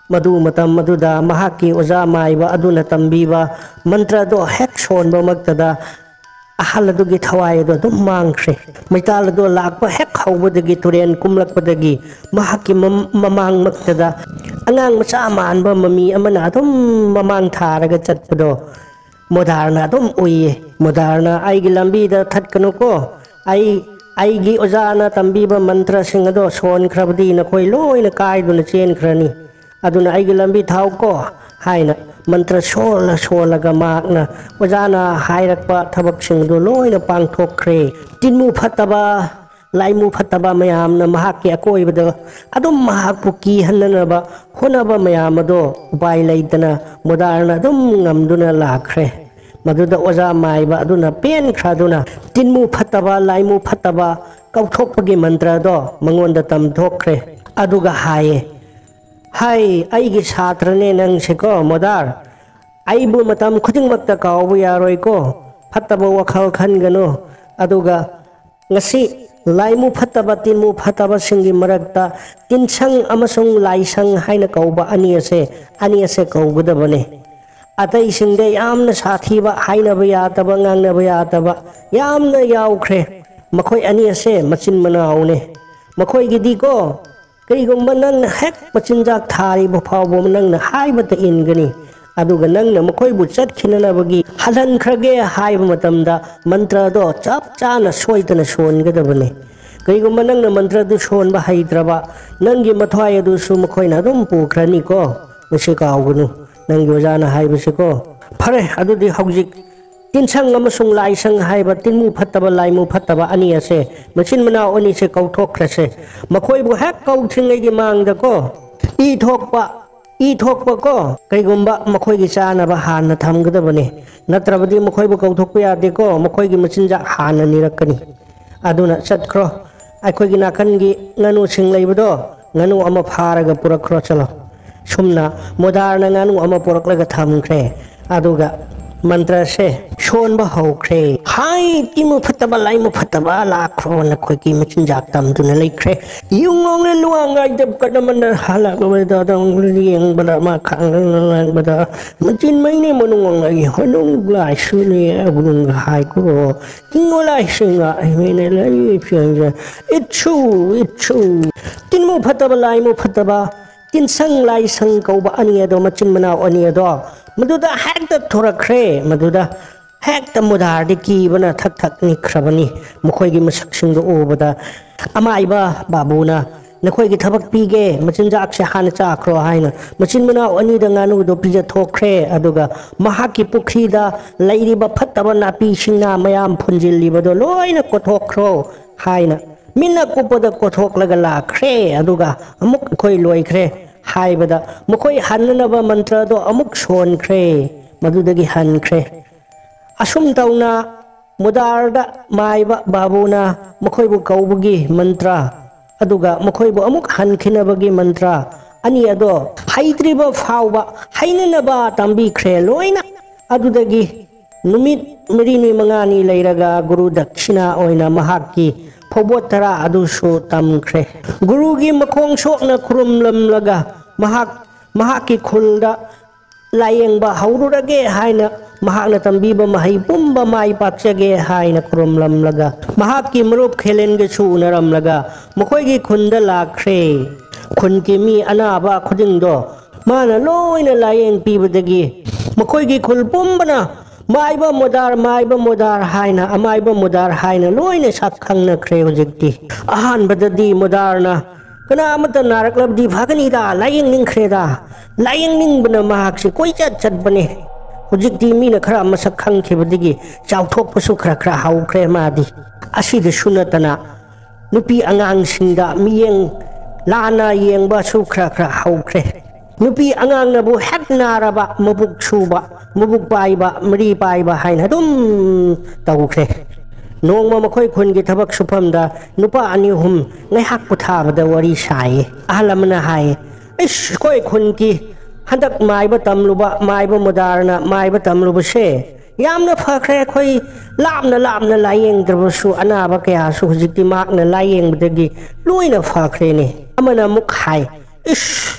ꯃꯗꯨ ꯃꯇꯝ ꯑꯗꯨꯗ ꯃꯍꯥꯛꯀꯤ ꯑꯣꯖꯥ ꯃꯥꯏꯕ ꯑꯗꯨꯅ ꯇꯝꯕꯤꯕ ꯃꯟꯇ꯭ꯔꯗꯣ ꯍꯦꯛ ꯁꯣꯟꯕꯃꯛꯇꯗ ꯑꯍꯜ ꯑꯗꯨꯒꯤ ꯊꯋꯥꯏ ꯑꯗꯨ ꯑꯗꯨꯝ ꯃꯥꯡꯈ꯭ꯔꯦ꯫ ꯃꯩꯇꯥꯜ ꯑꯗꯨ ꯂꯥꯛꯄ ꯍꯦꯛ ꯍꯧꯕꯗꯒꯤ, ꯇꯨꯔꯦꯟ ꯀꯨꯝꯂꯛꯄꯗꯒꯤ ꯃꯍꯥꯛꯀꯤ ꯃꯝ-, ꯃꯃꯥꯡꯃꯛꯇꯗ ꯑꯉꯥꯡ ꯃꯆꯥ ꯃꯥꯟꯕ ꯃꯃꯤ ꯑꯃꯅ ꯑꯗꯨꯝ ꯃꯃꯥꯡ ꯊꯥꯔꯒ ꯆꯠꯄꯗꯣ ꯃꯣꯗꯥꯔꯅ ꯑꯗꯨꯝ ꯎꯏꯌꯦ꯫ ꯃꯣꯗꯥꯔꯅ, "ꯑꯩꯒꯤ ꯂꯝꯕꯤꯗ ꯊꯠꯀꯅꯨꯀꯣ, ꯑꯩ ꯑꯩꯒꯤ ꯑꯣꯖꯥꯅ ꯇꯝꯕꯤꯕ ꯃꯟꯇ꯭ꯔꯁꯤꯡ ꯑꯗꯣ ꯁꯣꯟꯈ꯭ꯔꯕꯗꯤ ꯅꯈꯣꯏ ꯂꯣꯏꯅ ꯀꯥꯏꯗꯨꯅ ꯆꯦꯟꯈ꯭ꯔꯅꯤ꯫ ꯑꯗꯨꯅ ꯑꯩꯒꯤ ꯂꯝꯕꯤ ꯊꯥꯎꯀꯣ" ꯍꯥꯏꯅ ꯃꯟꯇ꯭ꯔ ꯁꯣꯜꯂ ꯁꯣꯜꯂꯒ ꯃꯍꯥꯛꯅ ꯑꯣꯖꯥꯅ ꯍꯥꯏꯔꯛꯄ ꯊꯕꯛꯁꯤꯡꯗꯨ ꯂꯣꯏꯅ ꯄꯥꯡꯊꯣꯛꯈ꯭ꯔꯦ꯫ ꯇꯤꯟꯃꯨ ꯐꯠꯇꯕ, ꯂꯥꯏꯃꯨ ꯐꯠꯇꯕ ꯃꯌꯥꯝꯅ ꯃꯍꯥꯛꯀꯤ ꯑꯀꯣꯏꯕꯗ ꯑꯗꯨꯝ ꯃꯍꯥꯛꯄꯨ ꯀꯤꯍꯟꯅꯅꯕ ꯍꯣꯠꯅꯕ ꯃꯌꯥꯝ ꯑꯗꯣ ꯎꯄꯥꯏ ꯂꯩꯇꯅ ꯃꯣꯗꯥꯔꯅ ꯑꯗꯨꯝ ꯉꯝꯗꯨꯅ ꯂꯥꯛꯈ꯭ꯔꯦ꯫ ꯃꯗꯨꯗ ꯑꯣꯖꯥ ꯃꯥꯏꯕ ꯑꯗꯨꯅ ꯄꯦꯟꯈ꯭ꯔꯗꯨꯅ ꯇꯤꯟꯃꯨ ꯐꯠꯇꯕ, ꯂꯥꯏꯃꯨ ꯐꯠꯇꯕ ꯀꯧꯊꯣꯛꯄꯒꯤ ꯃꯟꯇ꯭ꯔꯗꯣ ꯃꯉꯣꯟꯗ ꯇꯝꯊꯣꯛꯈ꯭ꯔꯦ꯫ ꯑꯗꯨꯒ ꯍꯥꯏꯌꯦ, "ꯍꯥꯏ, ꯑꯩꯒꯤ ꯁꯥꯇ꯭ꯔꯅꯦ ꯅꯪꯁꯦꯀꯣ ꯃꯣꯗꯥꯔ꯫ ꯑꯩꯕꯨ ꯃꯇꯝ ꯈꯨꯗꯤꯡꯃꯛꯇ ꯀꯥꯎꯕ ꯌꯥꯔꯣꯏꯀꯣ꯫ ꯐꯠꯇꯕ ꯋꯥꯈꯜ ꯈꯟꯒꯅꯨ꯫ ꯑꯗꯨꯒ ꯉꯁꯤ ꯂꯥꯏꯃꯨ ꯐꯠꯇꯕ, ꯇꯤꯟꯃꯨ ꯐꯠꯇꯕꯁꯤꯡꯒꯤ ꯃꯔꯛꯇ ꯇꯤꯟꯁꯪ ꯑꯃꯁꯨꯡ ꯂꯥꯏꯁꯪ ꯍꯥꯏꯅ ꯀꯧꯕ ꯑꯅꯤ ꯑꯁꯦ, ꯑꯅꯤ ꯑꯁꯦ ꯀꯧꯒꯗꯕꯅꯦ꯫ ꯑꯇꯩꯁꯤꯡꯗ ꯌꯥꯝꯅ ꯁꯥꯊꯤꯕ, ꯍꯥꯏꯅꯕ ꯌꯥꯗꯕ, ꯉꯥꯡꯅꯕ ꯌꯥꯗꯕ ꯌꯥꯝꯅ ꯌꯥꯎꯈ꯭ꯔꯦ꯫ ꯃꯈꯣꯏ ꯑꯅꯤ ꯑꯁꯦ ꯃꯆꯤꯟ ꯃꯅꯥꯎꯅꯦ꯫ ꯃꯈꯣꯏꯒꯤꯗꯤꯀꯣ, ꯀꯔꯤꯒꯨꯝꯕ ꯅꯪꯅ ꯍꯦꯛ ꯃꯆꯤꯟꯖꯥꯛ ꯊꯥꯔꯤꯕ ꯐꯥꯎꯕ ꯅꯪꯅ ꯍꯥꯏꯕꯇ ꯏꯟꯒꯅꯤ꯫ ꯑꯗꯨꯒ ꯅꯪꯅ ꯃꯈꯣꯏꯕꯨ ꯆꯠꯈꯤꯅꯅꯕꯒꯤ ꯍꯜꯍꯟꯈ꯭ꯔꯒꯦ ꯍꯥꯏꯕ ꯃꯇꯝꯗ ꯃꯟꯇ꯭ꯔꯗꯣ ꯆꯞ ꯆꯥꯅ ꯁꯣꯏꯗꯅ ꯁꯣꯟꯒꯗꯕꯅꯤ꯫ ꯀꯔꯤꯒꯨꯝꯕ ꯅꯪꯅ ꯃꯟꯇ꯭ꯔꯗꯨ ꯁꯣꯟꯕ ꯍꯩꯇ꯭ꯔꯕ, ꯅꯪꯒꯤ ꯃꯊ꯭ꯋꯥꯏ ꯑꯗꯨꯁꯨ ꯃꯈꯣꯏꯅ ꯑꯗꯨꯝ ꯄꯨꯈ꯭ꯔꯅꯤꯀꯣ꯫ ꯃꯁꯤ ꯀꯥꯎꯒꯅꯨ, ꯅꯪꯒꯤ ꯑꯣꯖꯥꯅ ꯍꯥꯏꯕꯁꯤꯀꯣ꯫ ꯐꯔꯦ, ꯑꯗꯨꯗꯤ ꯍꯧꯖꯤꯛ ꯇꯤꯟꯁꯪ ꯑꯃꯁꯨꯡ ꯂꯥꯏꯁꯪ ꯍꯥꯏꯕ ꯇꯤꯟꯃꯨ ꯐꯠꯇꯕ, ꯂꯥꯏꯃꯨ ꯐꯠꯇꯕ ꯑꯅꯤ ꯑꯁꯦ, ꯃꯆꯤꯟ ꯃꯅꯥꯎ ꯑꯅꯤꯁꯦ ꯀꯧꯊꯣꯛꯈ꯭ꯔꯁꯦ꯫ ꯃꯈꯣꯏꯕꯨ ꯍꯦꯛ ꯀꯧꯗ꯭ꯔꯤꯉꯩꯒꯤ ꯃꯥꯡꯗꯀꯣ, ꯏ ꯊꯣꯛꯄ, ꯏ ꯊꯣꯛꯄꯀꯣ, ꯀꯩꯒꯨꯝꯕ ꯃꯈꯣꯏꯒꯤ ꯆꯥꯅꯕ ꯍꯥꯟꯅ ꯊꯝꯒꯗꯕꯅꯤ꯫ ꯅꯠꯇ꯭ꯔꯕꯗꯤ ꯃꯈꯣꯏꯕꯨ ꯀꯧꯊꯣꯛꯄ ꯌꯥꯗꯦꯀꯣ, ꯃꯈꯣꯏꯒꯤ ꯃꯆꯤꯟꯖꯥꯛ ꯍꯥꯟꯅ ꯅꯤꯔꯛꯀꯅꯤ꯫ ꯑꯗꯨꯅ ꯆꯠꯈ꯭ꯔꯣ꯫ ꯑꯩꯈꯣꯏꯒꯤ ꯅꯥꯀꯟꯒꯤ ꯉꯥꯅꯨꯁꯤꯡ ꯂꯩꯕꯗꯣ, ꯉꯥꯅꯨ ꯑꯃ ꯐꯥꯔꯒ ꯄꯨꯔꯛꯈ꯭ꯔꯣ, ꯆꯠꯂꯣ꯫ ꯁꯨꯝꯅ ꯃꯣꯗꯥꯔꯅ ꯉꯥꯅꯨ ꯑꯃ ꯄꯨꯔꯛꯂꯒ ꯊꯝꯈ꯭ꯔꯦ꯫ ꯑꯗꯨꯒ ꯃꯟꯇ꯭ꯔꯁꯦ ꯁꯣꯟꯕ ꯍꯧꯈ꯭ꯔꯦ꯫ "ꯍꯥꯏ, ꯇꯤꯟꯃꯨ ꯐꯠꯇꯕ, ꯂꯥꯏꯃꯨ ꯐꯠꯇꯕ, ꯂꯥꯛꯈ꯭ꯔꯣ, ꯅꯈꯣꯏꯒꯤ ꯃꯆꯤꯟꯖꯥꯛ ꯇꯝꯗꯨꯅ ꯂꯩꯈ꯭ꯔꯦ꯫ ꯌꯨꯝꯉꯧꯅ ꯂꯨꯋꯥꯡ ꯉꯥꯏꯗꯕ ꯀꯗꯃꯅ ꯍꯜꯂꯛꯂꯕꯗ ꯌꯦꯡꯕꯗ, ꯃꯥ ꯈꯥꯡꯗꯅ ꯂꯥꯛꯄꯗ, ꯃꯆꯤꯟ ꯃꯩꯅ ꯃꯅꯨꯡ ꯉꯥꯏꯒꯤ ꯍꯣꯅꯨꯡ ꯂꯥꯏꯁꯨꯅꯤ ꯑꯕꯨꯡ ꯍꯥꯏꯈ꯭ꯔꯣ꯫ ꯇꯤꯡꯉꯣ ꯂꯥꯏꯁꯤꯡ ꯉꯥꯏꯃꯤꯅ ꯂꯩ ꯐꯤꯌꯥꯡꯖ꯫ ꯏꯠꯁꯨ, ꯏꯠꯁꯨ꯫ ꯇꯤꯟꯃꯨ ꯐꯠꯇꯕ, ꯂꯥꯏꯃꯨ ꯐꯠꯇꯕ, ꯇꯤꯟꯁꯪ ꯂꯥꯏꯁꯪ ꯀꯧꯕ ꯑꯅꯤ ꯑꯗꯣ, ꯃꯆꯤꯟ ꯃꯅꯥꯎ ꯑꯅꯤ ꯑꯗꯣ, ꯃꯗꯨꯗ ꯍꯦꯛꯇ ꯊꯣꯔꯛꯈ꯭ꯔꯦ꯫ ꯃꯗꯨꯗ ꯍꯦꯛꯇ ꯃꯨꯗꯥꯔꯗꯤ ꯀꯤꯕꯅ ꯊꯛ ꯊꯛ ꯅꯤꯛꯈ꯭ꯔꯕꯅꯤ꯫ ꯃꯈꯣꯏꯒꯤ ꯃꯁꯛꯁꯤꯡꯗꯨ ꯎꯕꯗ, "ꯑꯃꯥꯏꯕ ꯕꯥꯕꯨꯅ ꯅꯈꯣꯏꯒꯤ ꯊꯕꯛ ꯄꯤꯒꯦ, ꯃꯆꯤꯟꯖꯥꯛꯁꯦ ꯍꯥꯟꯅ ꯆꯥꯈ꯭ꯔꯣ" ꯍꯥꯏꯅ ꯃꯆꯤꯟ ꯃꯅꯥꯎ ꯑꯅꯤꯗ ꯉꯥꯅꯨꯗꯣ ꯄꯤꯖꯊꯣꯛꯈ꯭ꯔꯦ꯫ ꯑꯗꯨꯒ ꯃꯍꯥꯛꯀꯤ ꯄꯨꯈ꯭ꯔꯤꯗ ꯂꯩꯔꯤꯕ ꯐꯠꯇꯕ ꯅꯥꯄꯤꯁꯤꯡꯅ ꯃꯌꯥꯝ ꯐꯨꯟꯖꯤꯜꯂꯤꯕꯗꯣ ꯂꯣꯏꯅ ꯀꯣꯊꯣꯛꯈ꯭ꯔꯣ ꯍꯥꯏꯅ, ꯃꯤꯠꯅ ꯀꯨꯞꯄꯗ ꯀꯣꯊꯣꯛꯂꯒ ꯂꯥꯛꯈ꯭ꯔꯦ꯫ ꯑꯗꯨꯒ ꯑꯃꯨꯛ ꯑꯩꯈꯣꯏ ꯂꯣꯏꯈ꯭ꯔꯦ ꯍꯥꯏꯕꯗ ꯃꯈꯣꯏ ꯍꯟꯅꯅꯕ ꯃꯟꯇ꯭ꯔꯗꯣ ꯑꯃꯨꯛ ꯁꯣꯟꯈ꯭ꯔꯦ꯫ ꯃꯗꯨꯗꯒꯤ ꯍꯟꯈ꯭ꯔꯦ꯫ ꯑꯁꯨꯝ ꯇꯧꯅ ꯃꯨꯗꯥꯔꯗ ꯃꯥꯏꯕ ꯕꯥꯕꯨꯅ ꯃꯈꯣꯏꯕꯨ ꯀꯧꯕꯒꯤ ꯃꯟꯇ꯭ꯔ, ꯑꯗꯨꯒ ꯃꯈꯣꯏꯕꯨ ꯑꯃꯨꯛ ꯍꯟꯈꯤꯅꯕꯒꯤ ꯃꯟꯇ꯭ꯔ ꯑꯅꯤ ꯑꯗꯣ ꯍꯩꯇ꯭ꯔꯤꯕ ꯐꯥꯎꯕ ꯍꯩꯅꯅꯕ ꯇꯝꯕꯤꯈ꯭ꯔꯦ ꯂꯣꯏꯅ꯫ ꯑꯗꯨꯗꯒꯤ ꯅꯨꯃꯤꯠ ꯃꯔꯤꯅꯤ ꯃꯉꯥꯅꯤ ꯂꯩꯔꯒ ꯒꯨꯔꯨ ꯗꯛꯁꯤꯅꯥ ꯑꯣꯏꯅ ꯃꯍꯥꯛꯀꯤ ꯐꯧꯕꯣꯠ ꯇꯔꯥ ꯑꯗꯨꯁꯨ ꯇꯝꯈ꯭ꯔꯦ꯫ ꯒꯨꯔꯨꯒꯤ ꯃꯈꯣꯡ ꯁꯣꯛꯅ ꯈꯨꯔꯨꯝꯂꯝꯂꯒ ꯃꯍꯥꯛ ꯃꯍꯥꯛꯀꯤ ꯈꯨꯜꯗ ꯂꯥꯏꯌꯦꯡꯕ ꯍꯧꯔꯨꯔꯒꯦ ꯍꯥꯏꯅ, ꯃꯍꯥꯛꯅ ꯇꯝꯕꯤꯕ ꯃꯍꯩ ꯄꯨꯝꯕ ꯃꯥꯏ ꯄꯥꯛꯆꯒꯦ ꯍꯥꯏꯅ ꯈꯨꯔꯨꯝꯂꯝꯂꯒ, ꯃꯍꯥꯛꯀꯤ ꯃꯔꯨꯞ ꯈꯦꯂꯦꯟꯒꯁꯨ ꯎꯅꯔꯝꯂꯒ ꯃꯈꯣꯏꯒꯤ ꯈꯨꯟꯗ ꯂꯥꯛꯈ꯭ꯔꯦ꯫ ꯈꯨꯟꯒꯤ ꯃꯤ ꯑꯅꯥꯕ ꯈꯨꯗꯤꯡꯗꯣ ꯃꯥꯅ ꯂꯣꯏꯅ ꯂꯥꯏꯌꯦꯡ ꯄꯤꯕꯗꯒꯤ ꯃꯈꯣꯏꯒꯤ ꯈꯨꯜ ꯄꯨꯝꯕꯅ "ꯃꯥꯏꯕ ꯃꯣꯗꯥꯔ, ꯃꯥꯏꯕ ꯃꯣꯗꯥꯔ" ꯍꯥꯏꯅ, "ꯑꯃꯥꯏꯕ ꯃꯣꯗꯥꯔ" ꯍꯥꯏꯅ ꯂꯣꯏꯅ ꯁꯛ ꯈꯪꯅꯈ꯭ꯔꯦ ꯍꯧꯖꯤꯛꯇꯤ꯫ ꯑꯍꯥꯟꯕꯗꯗꯤ ꯃꯣꯗꯥꯔꯅ "ꯀꯅꯥ ꯑꯃꯠꯇ ꯅꯥꯔꯛꯂꯕꯗꯤ ꯐꯒꯅꯤꯗ, ꯂꯥꯏꯌꯦꯡꯅꯤꯡꯈ꯭ꯔꯦꯗ", ꯂꯥꯏꯌꯦꯡꯅꯤꯡꯕꯅ ꯃꯍꯥꯛꯁꯤ ꯀꯣꯏꯆꯠ ꯆꯠꯄꯅꯦ꯫ ꯍꯧꯖꯤꯛꯇꯤ ꯃꯤꯅ ꯈꯔ ꯃꯁꯛ ꯈꯪꯈꯤꯕꯗꯒꯤ ꯆꯥꯎꯊꯣꯛꯄꯁꯨ ꯈꯔ ꯈꯔ ꯍꯧꯈ꯭ꯔꯦ ꯃꯥꯗꯤ꯫ ꯑꯁꯤꯗꯁꯨ ꯅꯠꯇꯅ ꯅꯨꯄꯤ ꯑꯉꯥꯡꯁꯤꯡꯗ ꯃꯤꯠꯌꯦꯡ ꯂꯥꯟꯅ ꯌꯦꯡꯕꯁꯨ ꯈꯔ ꯈꯔ ꯍꯧꯈ꯭ꯔꯦ꯫ ꯅꯨꯄꯤ ꯑꯉꯥꯡꯅꯕꯨ ꯍꯦꯛ ꯅꯥꯔꯕ ꯃꯕꯨꯛ ꯁꯨꯕ, ꯃꯕꯨꯛ ꯄꯥꯏꯕ, ꯃꯔꯤ ꯄꯥꯏꯕ ꯍꯥꯏꯅ ꯑꯗꯨꯝ ꯇꯧꯈ꯭ꯔꯦ꯫ ꯅꯣꯡꯃ ꯃꯈꯣꯏ ꯈꯨꯟꯒꯤ ꯊꯕꯛ ꯁꯨꯐꯝꯗ ꯅꯨꯄꯥ ꯑꯅꯤ ꯑꯍꯨꯝ ꯉꯥꯏꯍꯥꯛ ꯄꯣꯊꯥꯕꯗ ꯋꯥꯔꯤ ꯁꯥꯏꯌꯦ꯫ ꯑꯍꯜ ꯑꯃꯅ ꯍꯥꯏꯌꯦ, "ꯑꯩꯁ, ꯑꯩꯈꯣꯏ ꯈꯨꯟꯒꯤ ꯍꯟꯗꯛ ꯃꯥꯏꯕ ꯇꯝꯂꯨꯕ, ꯃꯥꯏꯕ ꯃꯨꯗꯥꯔꯅ ꯃꯥꯏꯕ ꯇꯝꯂꯨꯕꯁꯦ ꯌꯥꯝꯅ ꯐꯈ꯭ꯔꯦ꯫ ꯑꯩꯈꯣꯏ ꯂꯥꯞꯅ ꯂꯥꯞꯅ ꯂꯥꯏꯌꯦꯡꯗ꯭ꯔꯕꯁꯨ ꯑꯅꯥꯕ ꯀꯌꯥꯁꯨ ꯍꯧꯖꯤꯛꯇꯤ ꯃꯍꯥꯛꯅ ꯂꯥꯏꯌꯦꯡꯕꯗꯒꯤ ꯂꯣꯏꯅ ꯐꯈ꯭ꯔꯦꯅꯦ"꯫ ꯑꯃꯅ ꯑꯃꯨꯛ ꯍꯥꯏ, "ꯏꯁ,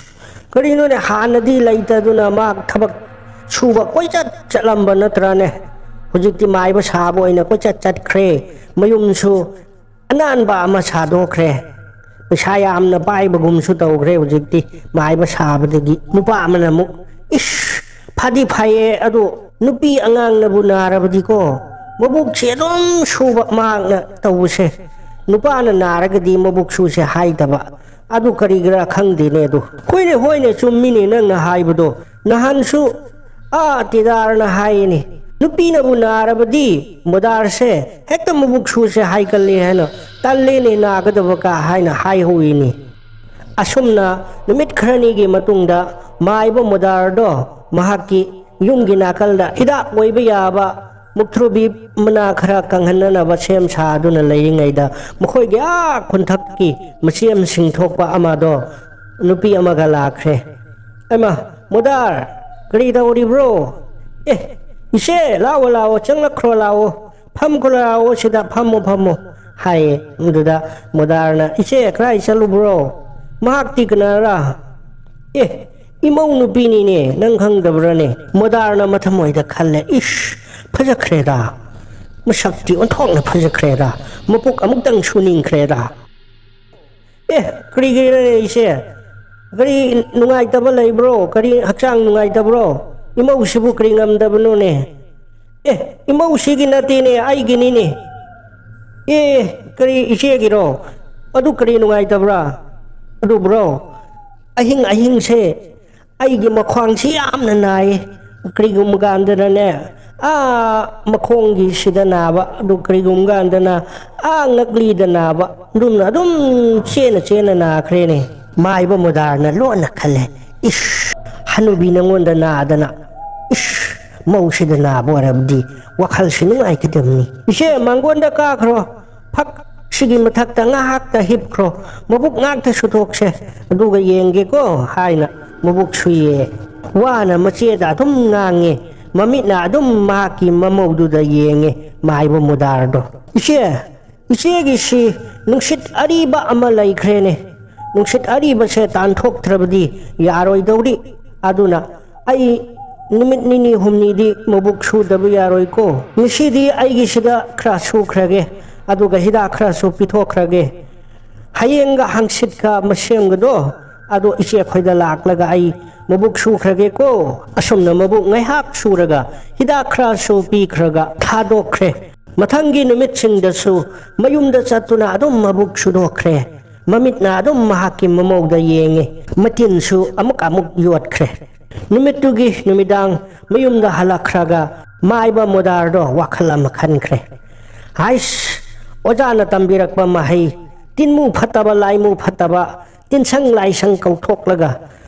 ꯀꯔꯤꯅꯣꯅꯦ, ꯍꯥꯟꯅꯗꯤ ꯂꯩꯇꯗꯨꯅ ꯃꯍꯥꯛ ꯊꯕꯛ ꯁꯨꯕ ꯀꯣꯏꯆꯠ ꯆꯠꯂꯝꯕ ꯅꯠꯇ꯭ꯔꯥꯅꯦ? ꯍꯧꯖꯤꯛꯇꯤ ꯃꯥꯏꯕ ꯁꯥꯕ ꯑꯣꯏꯅ ꯀꯣꯏꯆꯠ ꯆꯠꯈ꯭ꯔꯦ꯫ ꯃꯌꯨꯝꯁꯨ ꯑꯅꯥꯟꯕ ꯑꯃ ꯁꯥꯗꯣꯛꯈ꯭ꯔꯦ꯫ ꯄꯩꯁꯥ ꯌꯥꯝꯅ ꯄꯥꯏꯕꯒꯨꯝꯁꯨ ꯇꯧꯈ꯭ꯔꯦ ꯍꯧꯖꯤꯛꯇꯤ ꯃꯥꯏꯕ ꯁꯥꯕꯗꯒꯤ"꯫ ꯅꯨꯄꯥ ꯑꯃꯅ ꯑꯃꯨꯛ, "ꯏꯁ, ꯐꯗꯤ ꯐꯩꯌꯦ, ꯑꯗꯨ ꯅꯨꯄꯤ ꯑꯉꯥꯡꯅꯕꯨ ꯅꯥꯔꯕꯗꯤꯀꯣ, ꯃꯕꯨꯛꯁꯦ ꯑꯗꯨꯝ ꯁꯨꯕ ꯃꯍꯥꯛꯅ ꯇꯧꯕꯁꯦ꯫ ꯅꯨꯄꯥꯅ ꯅꯥꯔꯒꯗꯤ ꯃꯕꯨꯛ ꯁꯨꯁꯦ ꯍꯥꯏꯗꯕ꯫ ꯑꯗꯨ ꯀꯔꯤꯒꯤꯔꯥ ꯈꯪꯗꯦꯅꯦ ꯑꯗꯨ꯫ ꯍꯣꯏꯅꯦ, ꯍꯣꯏꯅꯦ, ꯆꯨꯝꯃꯤꯅꯦ ꯅꯪꯅ ꯍꯥꯏꯕꯗꯣ꯫ ꯅꯍꯥꯟꯁꯨ ꯑꯥ ꯇꯤꯗꯥꯔꯅ ꯍꯥꯏꯌꯦꯅꯦ, ꯅꯨꯄꯤꯅꯕꯨ ꯅꯥꯔꯕꯗꯤ ꯃꯣꯗꯥꯔꯁꯦ ꯍꯦꯛꯇ ꯃꯕꯨꯛ ꯁꯨꯁꯦ ꯍꯥꯏꯒꯜꯂꯦ ꯍꯥꯏꯅ, ꯇꯜꯂꯦꯅꯦ ꯅꯥꯒꯗꯕ ꯀꯥ ꯍꯥꯏꯅ ꯍꯥꯏꯍꯧꯋꯤꯅꯦ꯫ ꯑꯁꯨꯝꯅ ꯅꯨꯃꯤꯠ ꯈꯔꯅꯤꯒꯤ ꯃꯇꯨꯡꯗ ꯃꯥꯏꯕ ꯃꯣꯗꯥꯔꯗꯣ ꯃꯍꯥꯛꯀꯤ ꯌꯨꯝꯒꯤ ꯅꯥꯀꯜꯗ ꯍꯤꯗꯥꯛ ꯑꯣꯏꯕ ꯌꯥꯕ ꯃꯨꯛꯊ꯭ꯔꯨꯕꯤ ꯃꯅꯥ ꯈꯔ ꯀꯪꯍꯟꯅꯅꯕ ꯁꯦꯝ ꯁꯥꯗꯨꯅ ꯂꯩꯔꯤꯉꯩꯗ, ꯃꯈꯣꯏꯒꯤ ꯑꯥ ꯈꯨꯟꯊꯛꯀꯤ ꯃꯆꯦꯝꯁꯤꯡ ꯊꯣꯛꯄ ꯑꯃꯗꯣ ꯅꯨꯄꯤ ꯑꯃꯒ ꯂꯥꯛꯈ꯭ꯔꯦ꯫ "ꯑꯩꯃ, ꯃꯣꯗꯥꯔ, ꯀꯔꯤ ꯇꯧꯔꯤꯕ꯭ꯔꯣ? ꯑꯦ, ꯏꯆꯦ, ꯂꯥꯛꯑꯣ, ꯂꯥꯛꯑꯣ, ꯆꯪꯂꯛꯈ꯭ꯔꯣ, ꯂꯥꯛꯑꯣ, ꯐꯝꯈ꯭ꯔꯣ, ꯂꯥꯛꯑꯣ, ꯁꯤꯗ ꯐꯝꯃꯣ, ꯐꯝꯃꯣ" ꯍꯥꯏꯌꯦ꯫ ꯑꯗꯨꯗ ꯃꯣꯗꯥꯔꯅ, "ꯏꯆꯦ, ꯀꯗꯥꯏ ꯆꯠꯂꯨꯕ꯭ꯔꯣ? ꯃꯍꯥꯛꯇꯤ ꯀꯅꯥꯔꯥ?" "ꯑꯦ, ꯏꯃꯧ ꯅꯨꯄꯤꯅꯤꯅꯦ, ꯅꯪ ꯈꯪꯗꯕ꯭ꯔꯥꯅꯦ?" ꯃꯣꯗꯥꯔꯅ ꯃꯊꯃꯣꯏꯗ ꯈꯜꯂꯦ, "ꯏꯁ, ꯐꯖꯈ꯭ꯔꯦꯗ, ꯃꯁꯛꯇꯤ ꯑꯣꯟꯊꯣꯛꯅ ꯐꯖꯈ꯭ꯔꯦꯗ, ꯃꯄꯨꯛ ꯑꯃꯨꯛꯇꯪ ꯁꯨꯅꯤꯡꯈ꯭ꯔꯦꯗ꯫ ꯑꯦ, ꯀꯔꯤꯒꯤꯔ ꯏꯆꯦ? ꯀꯔꯤ ꯅꯨꯡꯉꯥꯏꯇꯕ ꯂꯩꯕ꯭ꯔꯣ? ꯀꯔꯤ ꯍꯛꯆꯥꯡ ꯅꯨꯡꯉꯥꯏꯇꯕ꯭ꯔꯣ? ꯏꯃꯧꯁꯤꯕꯨ ꯀꯔꯤ ꯉꯝꯗꯕꯅꯣꯅꯦ?" "ꯑꯦ, ꯏꯃꯧꯁꯤꯒꯤ ꯅꯠꯇꯦꯅꯦ, ꯑꯩꯒꯤꯅꯤꯅꯦ꯫" "ꯑꯦ, ꯀꯔꯤ ꯏꯆꯦꯒꯤꯔꯣ? ꯑꯗꯨ ꯀꯔꯤ ꯅꯨꯡꯉꯥꯏꯇꯕ꯭ꯔꯥ?" "ꯑꯗꯨꯕ꯭ꯔꯣ, ꯑꯍꯤꯡ ꯑꯍꯤꯡꯁꯦ ꯑꯩꯒꯤ ꯃꯈ꯭ꯋꯥꯡꯁꯤ ꯌꯥꯝꯅ ꯅꯥꯏꯌꯦ꯫ ꯀꯔꯤꯒꯨꯝꯕ ꯀꯥꯟꯗꯅꯅꯦ, ꯑꯥ ꯃꯈꯣꯡꯒꯤ ꯁꯤꯗ ꯅꯥꯕ, ꯑꯗꯨ ꯀꯔꯤꯒꯨꯝꯕ ꯀꯥꯟꯗꯅ ꯑꯥ ꯉꯛꯂꯤꯗ ꯅꯥꯕ, ꯑꯗꯨꯝꯅ ꯑꯗꯨꯝ ꯆꯦꯟꯅ ꯆꯦꯟꯅ ꯅꯥꯈ꯭ꯔꯦꯅꯦ꯫" ꯃꯥꯏꯕ ꯃꯣꯗꯥꯔꯅ ꯂꯣꯟꯅ ꯈꯜꯂꯦ, "ꯏꯁ, ꯍꯅꯨꯕꯤ ꯅꯉꯣꯟꯗ ꯅꯥꯗꯅ, ꯏꯁ, ꯃꯧꯁꯤꯗ ꯅꯥꯕ ꯑꯣꯏꯔꯕꯗꯤ ꯋꯥꯈꯜꯁꯤ ꯅꯨꯡꯉꯥꯏꯒꯗꯕꯅꯤ꯫ ꯏꯆꯦ, ꯃꯥꯡꯒꯣꯟꯗ ꯀꯥꯈ꯭ꯔꯣ, ꯐꯛꯁꯤꯒꯤ ꯃꯊꯛꯇ ꯉꯥꯏꯍꯥꯛꯇ ꯍꯤꯞꯈ꯭ꯔꯣ, ꯃꯕꯨꯛ ꯉꯥꯛꯇ ꯁꯨꯊꯣꯛꯁꯦ, ꯑꯗꯨꯒ ꯌꯦꯡꯒꯦꯀꯣ" ꯍꯥꯏꯅ ꯃꯕꯨꯛ ꯁꯨꯏꯌꯦ꯫ ꯋꯥꯅ ꯃꯆꯦꯗ ꯑꯗꯨꯝ ꯉꯥꯡꯉꯦ, ꯃꯃꯤꯠꯅ ꯑꯗꯨꯝ ꯃꯍꯥꯛꯀꯤ ꯃꯃꯧꯗꯨꯗ ꯌꯦꯡꯉꯦ ꯃꯥꯏꯕ ꯃꯣꯗꯥꯔꯗꯣ꯫ "ꯏꯆꯦ, ꯏꯆꯦꯒꯤꯁꯤ ꯅꯨꯡꯁꯤꯠ ꯑꯔꯤꯕ ꯑꯃ ꯂꯩꯈ꯭ꯔꯦꯅꯦ꯫ ꯅꯨꯡꯁꯤꯠ ꯑꯔꯤꯕꯁꯦ ꯇꯥꯟꯊꯣꯛꯇ꯭ꯔꯕꯗꯤ ꯌꯥꯔꯣꯏꯗꯧꯔꯤ꯫ ꯑꯗꯨꯅ ꯑꯩ ꯅꯨꯃꯤꯠ ꯅꯤꯅꯤ ꯍꯨꯝꯅꯤꯗꯤ ꯃꯕꯨꯛ ꯁꯨꯗꯕ ꯌꯥꯔꯣꯏꯀꯣ꯫ ꯉꯁꯤꯗꯤ ꯑꯩꯒꯤꯁꯤꯗ ꯈꯔ ꯁꯨꯈ꯭ꯔꯒꯦ, ꯑꯗꯨꯒ ꯍꯤꯗꯥꯛ ꯈꯔꯁꯨ ꯄꯤꯊꯣꯛꯈ꯭ꯔꯒꯦ꯫ ꯍꯌꯦꯡꯒ ꯍꯪꯆꯤꯠꯀ ꯃꯁꯦꯝꯒꯗꯣ ꯑꯗꯣ ꯏꯆꯦ ꯑꯩꯈꯣꯏꯗ ꯂꯥꯛꯂꯒ ꯑꯩ ꯃꯕꯨꯛ ꯁꯨꯈ꯭ꯔꯒꯦꯀꯣ꯫ ꯑꯁꯨꯝꯅ ꯃꯕꯨꯛ ꯉꯥꯏꯍꯥꯛ ꯁꯨꯔꯒ ꯍꯤꯗꯥꯛ ꯈꯔꯁꯨ ꯄꯤꯈ꯭ꯔꯒ ꯊꯥꯗꯣꯛꯈ꯭ꯔꯦ꯫ ꯃꯊꯪꯒꯤ ꯅꯨꯃꯤꯠꯁꯤꯡꯗꯁꯨ ꯃꯌꯨꯝꯗ ꯆꯠꯇꯨꯅ ꯑꯗꯨꯝ ꯃꯕꯨꯛ ꯁꯨꯗꯣꯛꯈ꯭ꯔꯦ꯫ ꯃꯃꯤꯠꯅ ꯑꯗꯨꯝ ꯃꯍꯥꯛꯀꯤ ꯃꯃꯧꯗ ꯌꯦꯡꯉꯤ꯫ ꯃꯇꯤꯟꯁꯨ ꯑꯃꯨꯛ ꯑꯃꯨꯛ ꯌꯣꯠꯈ꯭ꯔꯦ꯫ ꯅꯨꯃꯤꯠꯇꯨꯒꯤ ꯅꯨꯃꯤꯗꯥꯡ ꯃꯌꯨꯝꯗ ꯍꯜꯂꯛꯈ꯭ꯔꯒ ꯃꯥꯏꯕ ꯃꯣꯗꯥꯔꯗꯣ ꯋꯥꯈꯜ ꯑꯃ ꯈꯟꯈ꯭ꯔꯦ꯫ ꯍꯥꯏꯁ, ꯑꯣꯖꯥꯅ ꯇꯝꯕꯤꯔꯛꯄ ꯃꯍꯩ, ꯇꯤꯟꯃꯨ ꯐꯠꯇꯕ, ꯂꯥꯏꯃꯨ ꯐꯠꯇꯕ, ꯇꯤꯟꯁꯪ ꯂꯥꯏꯁꯪ ꯀꯧꯊꯣꯛꯂꯒ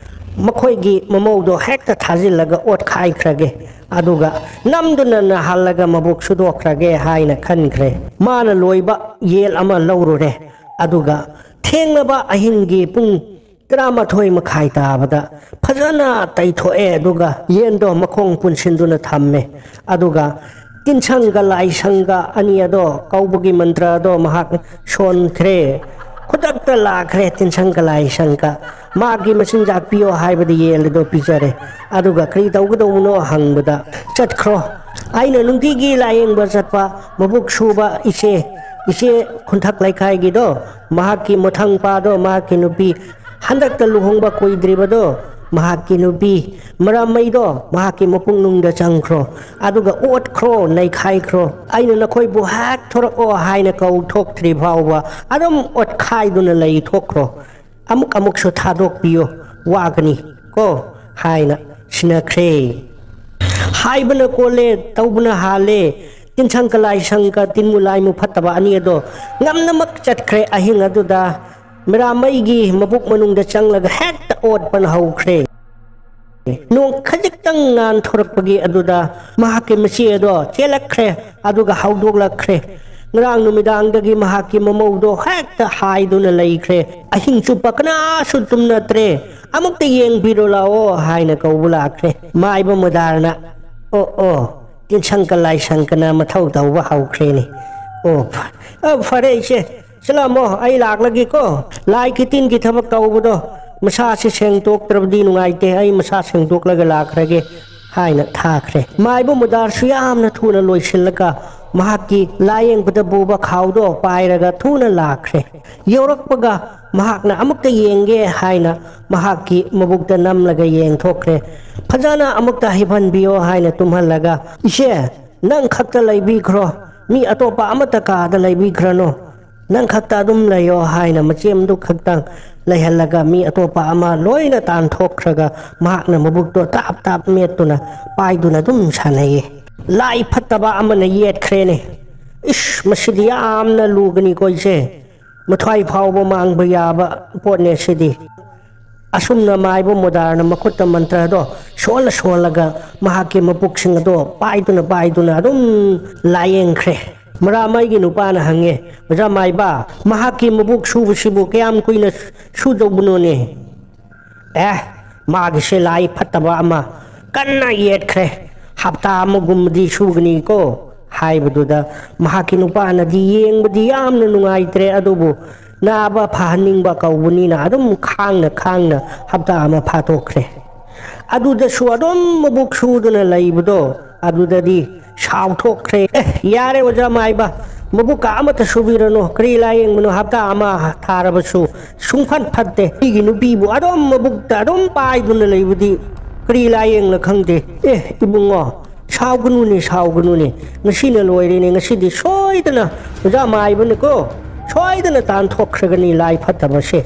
ꯃꯈꯣꯏꯒꯤ ꯃꯃꯧꯗꯣ ꯍꯦꯛꯇ ꯊꯥꯖꯤꯜꯂꯒ ꯑꯣꯠꯈꯥꯏꯈ꯭ꯔꯒꯦ, ꯑꯗꯨꯒ ꯅꯝꯗꯨꯅ ꯅꯥꯍꯜꯂꯒ ꯃꯕꯨꯛ ꯁꯨꯗꯣꯛꯈ꯭ꯔꯒꯦ ꯍꯥꯏꯅ ꯈꯟꯈ꯭ꯔꯦ꯫ ꯃꯥꯅ ꯂꯣꯏꯕ ꯌꯦꯟ ꯑꯃ ꯂꯧꯔꯨꯔꯦ, ꯑꯗꯨꯒ ꯊꯦꯡꯂꯕ ꯑꯍꯤꯡꯒꯤ ꯄꯨꯡ ꯇꯔꯥꯃꯥꯊꯣꯏ ꯃꯈꯥꯏ ꯇꯥꯕꯗ ꯐꯖꯅ ꯇꯩꯊꯣꯛꯑꯦ, ꯑꯗꯨꯒ ꯌꯦꯟꯗꯣ ꯃꯈꯣꯡ ꯄꯨꯟꯁꯤꯟꯗꯨꯅ ꯊꯝꯃꯦ꯫ ꯑꯗꯨꯒ ꯇꯤꯟꯁꯪꯒ ꯂꯥꯏꯁꯪꯒ ꯑꯅꯤ ꯑꯗꯣ ꯀꯧꯕꯒꯤ ꯃꯟꯇ꯭ꯔ ꯑꯗꯣ ꯃꯍꯥꯛ ꯁꯣꯟꯈ꯭ꯔꯦ꯫ ꯈꯨꯗꯛꯇ ꯂꯥꯛꯈ꯭ꯔꯦ ꯇꯤꯟꯁꯪꯒ ꯂꯥꯏꯁꯪꯒ꯫ ꯃꯥꯒꯤ ꯃꯆꯤꯟꯖꯥꯛ ꯄꯤꯌꯣ ꯍꯥꯏꯕꯗ ꯌꯦꯟ ꯑꯗꯣ ꯄꯤꯖꯔꯦ꯫ ꯑꯗꯨꯒ ꯀꯔꯤ ꯇꯧꯒꯗꯧꯕꯅꯣ ꯍꯪꯕꯗ, "ꯆꯠꯈ꯭ꯔꯣ, ꯑꯩꯅ ꯅꯨꯡꯇꯤꯒꯤ ꯂꯥꯌꯦꯡꯕ ꯆꯠꯄ ꯃꯕꯨꯛ ꯁꯨꯕ ꯏꯆꯦ, ꯏꯆꯦ ꯈꯨꯟꯊꯛ ꯂꯩꯀꯥꯏꯒꯤꯗꯣ, ꯃꯍꯥꯛꯀꯤ ꯃꯊꯪ ꯄꯥꯗꯣ, ꯃꯍꯥꯛꯀꯤ ꯅꯨꯄꯤ ꯍꯟꯗꯛꯇ ꯂꯨꯍꯣꯡꯕ ꯀꯨꯏꯗ꯭ꯔꯤꯕꯗꯣ, ꯃꯍꯥꯛꯀꯤ ꯅꯨꯄꯤ ꯃꯔꯥꯃꯩꯗꯣ ꯃꯍꯥꯛꯀꯤ ꯃꯄꯨꯛꯅꯨꯡꯗ ꯆꯪꯈ꯭ꯔꯣ, ꯑꯗꯨꯒ ꯑꯣꯠꯈ꯭ꯔꯣ, ꯅꯩꯈꯥꯏꯈ꯭ꯔꯣ꯫ ꯑꯩꯅ ꯅꯈꯣꯏꯕꯨ ꯍꯦꯛ ꯊꯣꯔꯛꯑꯣ ꯍꯥꯏꯅ ꯀꯧꯊꯣꯛꯇ꯭ꯔꯤ ꯐꯥꯎꯕ ꯑꯗꯨꯝ ꯑꯣꯠꯈꯥꯏꯗꯨꯅ ꯂꯩꯊꯣꯛꯈ꯭ꯔꯣ꯫ ꯑꯃꯨꯛ ꯑꯃꯨꯛꯁꯨ ꯊꯥꯗꯣꯛꯄꯤꯌꯣ, ꯋꯥꯒꯅꯤ ꯀꯣ" ꯍꯥꯏꯅ ꯁꯤꯟꯅꯈ꯭ꯔꯦ꯫ ꯍꯥꯏꯕꯅ ꯀꯣꯜꯂꯦ, ꯇꯧꯕꯅ ꯍꯥꯜꯂꯦ꯫ ꯇꯤꯟꯁꯪ ꯀꯂꯥꯏꯁꯪꯒ ꯇꯤꯟꯃꯨ ꯂꯥꯏꯃꯨ ꯐꯠꯇꯕ ꯑꯅꯤ ꯑꯗꯣ ꯉꯝꯅꯃꯛ ꯆꯠꯈ꯭ꯔꯦ꯫ ꯑꯍꯤꯡ ꯑꯗꯨꯗ ꯃꯤꯔꯥꯃꯩꯒꯤ ꯃꯕꯨꯛ ꯃꯅꯨꯡꯗ ꯆꯪꯂꯒ ꯍꯦꯛꯇ ꯑꯣꯠꯄꯅ ꯍꯧꯈ꯭ꯔꯦ꯫ ꯅꯣꯡ ꯈꯖꯤꯛꯇꯪ ꯉꯥꯟꯊꯣꯔꯛꯄꯒꯤ ꯑꯗꯨꯗ ꯃꯍꯥꯛꯀꯤ ꯃꯆꯦ ꯑꯗꯣ ꯆꯦꯜꯂꯛꯈ꯭ꯔꯦ, ꯑꯗꯨꯒ ꯍꯧꯗꯣꯛꯂꯛꯈ꯭ꯔꯦ꯫ ꯉꯔꯥꯡ ꯅꯨꯃꯤꯗꯥꯡꯗꯒꯤ ꯃꯍꯥꯛꯀꯤ ꯃꯃꯧꯗꯣ ꯍꯦꯛꯇ ꯍꯥꯏꯗꯨꯅ ꯂꯩꯈ꯭ꯔꯦ꯫ ꯑꯍꯤꯡ ꯆꯨꯞꯄ ꯀꯅꯥꯁꯨ ꯇꯨꯝꯅꯗ꯭ꯔꯦ꯫ "ꯑꯃꯨꯛꯇ ꯌꯦꯡꯕꯤꯔꯣ ꯂꯥꯛꯑꯣ" ꯍꯥꯏꯅ ꯀꯧꯕ ꯂꯥꯛꯈ꯭ꯔꯦ꯫ ꯃꯥꯏꯕ ꯃꯨꯗꯥꯔꯅ, "ꯑꯣ, ꯑꯣ, ꯇꯤꯟꯁꯪꯀ ꯂꯥꯏꯁꯪꯀꯅ ꯃꯊꯧ ꯇꯧꯕ ꯍꯧꯈ꯭ꯔꯦꯅꯦ꯫ ꯑꯣ, ꯐ-, ꯑ, ꯐꯔꯦ ꯏꯆꯦ, ꯁꯤꯂꯝꯃꯣ, ꯑꯩ ꯂꯥꯛꯂꯒꯦꯀꯣ꯫ ꯂꯥꯏ ꯀꯤꯇꯤꯟꯒꯤ ꯊꯕꯛ ꯇꯧꯕꯗꯣ ꯃꯁꯥꯁꯤ ꯁꯦꯡꯗꯣꯛꯇ꯭ꯔꯕꯗꯤ ꯅꯨꯡꯉꯥꯏꯇꯦ, ꯑꯩ ꯃꯁꯥ ꯁꯦꯡꯗꯣꯛꯂꯒ ꯂꯥꯛꯈ꯭ꯔꯒꯦ" ꯍꯥꯏꯅ ꯊꯥꯈ꯭ꯔꯦ꯫ ꯃꯥꯏꯕ ꯃꯨꯗꯥꯔꯁꯨ ꯌꯥꯝꯅ ꯊꯨꯅ ꯂꯣꯏꯁꯤꯜꯂꯒ ꯃꯍꯥꯛꯀꯤ ꯂꯥꯌꯦꯡꯕꯗ ꯄꯨꯕ ꯈꯥꯎꯗꯣ ꯄꯥꯏꯔꯒ ꯊꯨꯅ ꯂꯥꯛꯈ꯭ꯔꯦ꯫ ꯌꯧꯔꯛꯄꯒ ꯃꯍꯥꯛꯅ ꯑꯃꯨꯛꯇ ꯌꯦꯡꯒꯦ ꯍꯥꯏꯅ ꯃꯍꯥꯛꯀꯤ ꯃꯕꯨꯛꯇ ꯅꯝꯂꯒ ꯌꯦꯡꯊꯣꯛꯈ꯭ꯔꯦ꯫ ꯐꯖꯅ ꯑꯃꯨꯛꯇ ꯍꯤꯞꯍꯟꯕꯤꯌꯣ ꯍꯥꯏꯅ ꯇꯨꯝꯍꯜꯂꯒ, "ꯏꯆꯦ, ꯅꯪ ꯈꯛꯇ ꯂꯩꯕꯤꯈ꯭ꯔꯣ, ꯃꯤ ꯑꯇꯣꯞꯄ ꯑꯃꯠꯇ ꯀꯥꯗ ꯂꯩꯕꯤꯈ꯭ꯔꯅꯨ, ꯅꯪ ꯈꯛꯇ ꯑꯗꯨꯝ ꯂꯩꯌꯣ" ꯍꯥꯏꯅ ꯃꯆꯦꯝꯗꯨ ꯈꯛꯇꯪ ꯂꯩꯍꯜꯂꯒ ꯃꯤ ꯑꯇꯣꯞꯄ ꯑꯃ ꯂꯣꯏꯅ ꯇꯥꯟꯊꯣꯛꯈ꯭ꯔꯒ ꯃꯍꯥꯛꯅ ꯃꯕꯨꯛꯇꯣ ꯇꯥꯞ ꯇꯥꯞ ꯃꯦꯠꯇꯨꯅ ꯄꯥꯏꯗꯨꯅ ꯑꯗꯨꯝ ꯁꯥꯟꯅꯩꯌꯦ꯫ ꯂꯥꯏ ꯐꯠꯇꯕ ꯑꯃꯅ ꯌꯦꯠꯈ꯭ꯔꯦꯅꯦ꯫ ꯏꯁ, ꯃꯁꯤꯗꯤ ꯌꯥꯝꯅ ꯂꯨꯒꯅꯤꯀꯣ ꯏꯆꯦ꯫ ꯃꯊ꯭ꯋꯥꯏ ꯐꯥꯎꯕ ꯃꯥꯡꯕ ꯌꯥꯕ ꯄꯣꯠꯅꯦ ꯁꯤꯗꯤ꯫ ꯑꯁꯨꯝꯅ ꯃꯥꯏꯕ ꯃꯨꯗꯥꯔꯅ ꯃꯈꯨꯠꯇ ꯃꯟꯇ꯭ꯔꯗꯣ ꯁꯣꯜꯂ ꯁꯣꯜꯂꯒ ꯃꯍꯥꯛꯀꯤ ꯃꯕꯨꯛꯁꯤꯡ ꯑꯗꯣ ꯄꯥꯏꯗꯨꯅ ꯄꯥꯏꯗꯨꯅ ꯑꯗꯨꯝ ꯂꯥꯌꯦꯡꯈ꯭ꯔꯦ꯫ ꯃꯔꯥꯃꯩꯒꯤ ꯅꯨꯄꯥꯅ ꯍꯪꯉꯦ, "ꯑꯣꯖꯥ ꯃꯥꯏꯕ, ꯃꯍꯥꯛꯀꯤ ꯃꯕꯨꯛ ꯁꯨꯕꯁꯤꯕꯨ ꯀꯌꯥꯝ ꯀꯨꯏꯅ ꯁꯨꯗꯧꯕꯅꯣꯅꯦ?" "ꯑꯦ, ꯃꯥꯒꯤꯁꯦ ꯂꯥꯏ ꯐꯠꯇꯕ ꯑꯃ ꯀꯟꯅ ꯌꯦꯠꯈ꯭ꯔꯦ, ꯍꯞꯇꯥ ꯑꯃꯒꯨꯝꯕꯗꯤ ꯁꯨꯒꯅꯤꯀꯣ" ꯍꯥꯏꯕꯗꯨꯗ ꯃꯍꯥꯛꯀꯤ ꯅꯨꯄꯥꯅꯗꯤ ꯌꯦꯡꯕꯗꯤ ꯌꯥꯝꯅ ꯅꯨꯡꯉꯥꯏꯇ꯭ꯔꯦ, ꯑꯗꯨꯕꯨ ꯅꯥꯕ ꯐꯍꯟꯅꯤꯡꯕ ꯀꯧꯕꯅꯤꯅ ꯑꯗꯨꯝ ꯈꯥꯡꯅ ꯈꯥꯡꯅ ꯍꯞꯇꯥ ꯑꯃ ꯐꯥꯊꯣꯛꯈ꯭ꯔꯦ꯫ ꯑꯗꯨꯗꯁꯨ ꯑꯗꯨꯝ ꯃꯕꯨꯛ ꯁꯨꯗꯅ ꯂꯩꯕꯗꯣ, ꯑꯗꯨꯗꯗꯤ ꯁꯥꯎꯊꯣꯛꯈ꯭ꯔꯦ꯫ "ꯑꯦ, ꯌꯥꯔꯦ ꯑꯣꯖꯥ ꯃꯥꯏꯕ, ꯃꯕꯨꯛꯀ ꯑꯃꯠꯇ ꯁꯨꯕꯤꯔꯅꯨ, ꯀꯔꯤ ꯂꯥꯌꯦꯡꯕꯅꯣ, ꯍꯞꯇꯥ ꯑꯃ ꯊꯥꯔꯕꯁꯨ ꯁꯨꯡꯐꯠ ꯐꯠꯇꯦ꯫ ꯑꯩꯒꯤ ꯅꯨꯄꯤꯕꯨ ꯑꯗꯨꯝ ꯃꯕꯨꯛꯇ ꯑꯗꯨꯝ ꯄꯥꯏꯗꯨꯅ ꯂꯩꯕꯗꯤ ꯀꯔꯤ ꯂꯥꯌꯦꯡꯅ ꯈꯪꯗꯦ꯫ ꯑꯦ, ꯏꯕꯨꯡꯉꯣ, ꯁꯥꯎꯒꯅꯨꯅꯦ, ꯁꯥꯎꯒꯅꯨꯅꯦ, ꯉꯁꯤꯅ ꯂꯣꯏꯔꯦꯅꯦ, ꯉꯁꯤꯗꯤ ꯁꯣꯏꯗꯅ ꯑꯣꯖꯥ ꯃꯥꯏꯕꯅꯀꯣ, ꯁꯣꯏꯗꯅ ꯇꯥꯟꯊꯣꯛꯈ꯭ꯔꯒꯅꯤ ꯂꯥꯏ ꯐꯠꯇꯕꯁꯦ"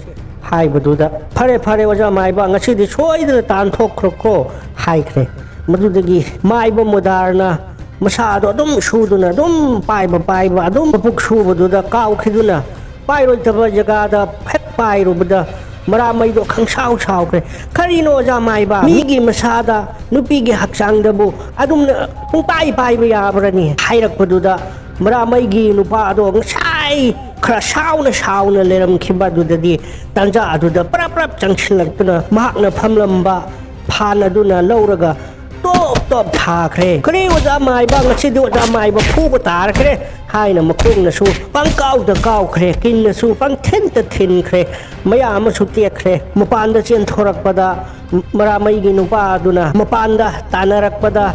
ꯍꯥꯏꯕꯗꯨꯗ, "ꯐꯔꯦ, ꯐꯔꯦ, ꯑꯣꯖꯥ ꯃꯥꯏꯕ, ꯉꯁꯤꯗꯤ ꯁꯣꯏꯗꯅ ꯇꯥꯟꯊꯣꯛꯈ꯭ꯔꯣꯀꯣ" ꯍꯥꯏꯈ꯭ꯔꯦ꯫ ꯃꯗꯨꯗꯒꯤ ꯃꯥꯏꯕ ꯃꯨꯗꯥꯔꯅ ꯃꯁꯥꯗꯣ ꯑꯗꯨꯝ ꯁꯨꯗꯨꯅ ꯑꯗꯨꯝ ꯄꯥꯏꯕ ꯄꯥꯏꯕ ꯑꯗꯨꯝ ꯃꯄꯨꯛ ꯁꯨꯕꯗꯨꯗ ꯀꯥꯎꯈꯤꯗꯨꯅ ꯄꯥꯏꯔꯣꯏꯗꯕ ꯖꯒꯥꯗ ꯍꯦꯛ ꯄꯥꯏꯔꯨꯕꯗ ꯃꯔꯥꯃꯩꯗꯣ ꯈꯪꯁꯥꯎ ꯁꯥꯎꯈ꯭ꯔꯦ꯫ "ꯀꯔꯤꯅꯣ ꯑꯣꯖꯥ ꯃꯥꯏꯕ? ꯃꯤꯒꯤ ꯃꯁꯥꯗ, ꯅꯨꯄꯤꯒꯤ ꯍꯛꯆꯥꯡꯗꯕꯨ ꯑꯗꯨꯝꯅ ꯄꯨꯡꯄꯥꯏ ꯄꯥꯏꯕ ꯌꯥꯕ꯭ꯔꯅꯤ?" ꯍꯥꯏꯔꯛꯄꯗꯨꯗ ꯃꯔꯥꯃꯩꯒꯤ ꯅꯨꯄꯥ ꯑꯗꯣ ꯉꯁꯥꯏ ꯈꯔ ꯁꯥꯎꯅ ꯁꯥꯎꯅ ꯂꯩꯔꯝꯈꯤꯕ ꯑꯗꯨꯗꯗꯤ ꯇꯥꯟꯖꯥ ꯑꯗꯨꯗ ꯄ꯭ꯔꯞ ꯄ꯭ꯔꯞ ꯆꯪꯁꯤꯜꯂꯛꯇꯨꯅ ꯃꯍꯥꯛꯅ ꯐꯝꯂꯝꯕ ꯐꯥꯟ ꯑꯗꯨꯅ ꯂꯧꯔꯒ ꯇꯣꯞ ꯇꯣꯞ ꯊꯥꯈ꯭ꯔꯦ꯫ "ꯀꯔꯤ ꯑꯣꯖꯥ ꯃꯥꯏꯕ, ꯉꯁꯤꯗꯤ ꯑꯣꯖꯥ ꯃꯥꯏꯕ ꯐꯨꯕ ꯇꯥꯔꯈ꯭ꯔꯦ" ꯍꯥꯏꯅ ꯃꯈꯣꯡꯅꯁꯨ ꯄꯪꯀꯥꯎꯗ ꯀꯥꯎꯈ꯭ꯔꯦ, ꯀꯤꯟꯅꯁꯨ ꯄꯪꯊꯤꯟꯇ ꯊꯤꯟꯈ꯭ꯔꯦ꯫ ꯃꯌꯥ ꯑꯃꯁꯨ ꯇꯦꯛꯈ꯭ꯔꯦ꯫ ꯃꯄꯥꯟꯗ ꯆꯦꯟꯊꯣꯔꯛꯄꯗ ꯃꯔꯥꯃꯩꯒꯤ ꯅꯨꯄꯥ ꯑꯗꯨꯅ ꯃꯄꯥꯟꯗ ꯇꯥꯟꯅꯔꯛꯄꯗ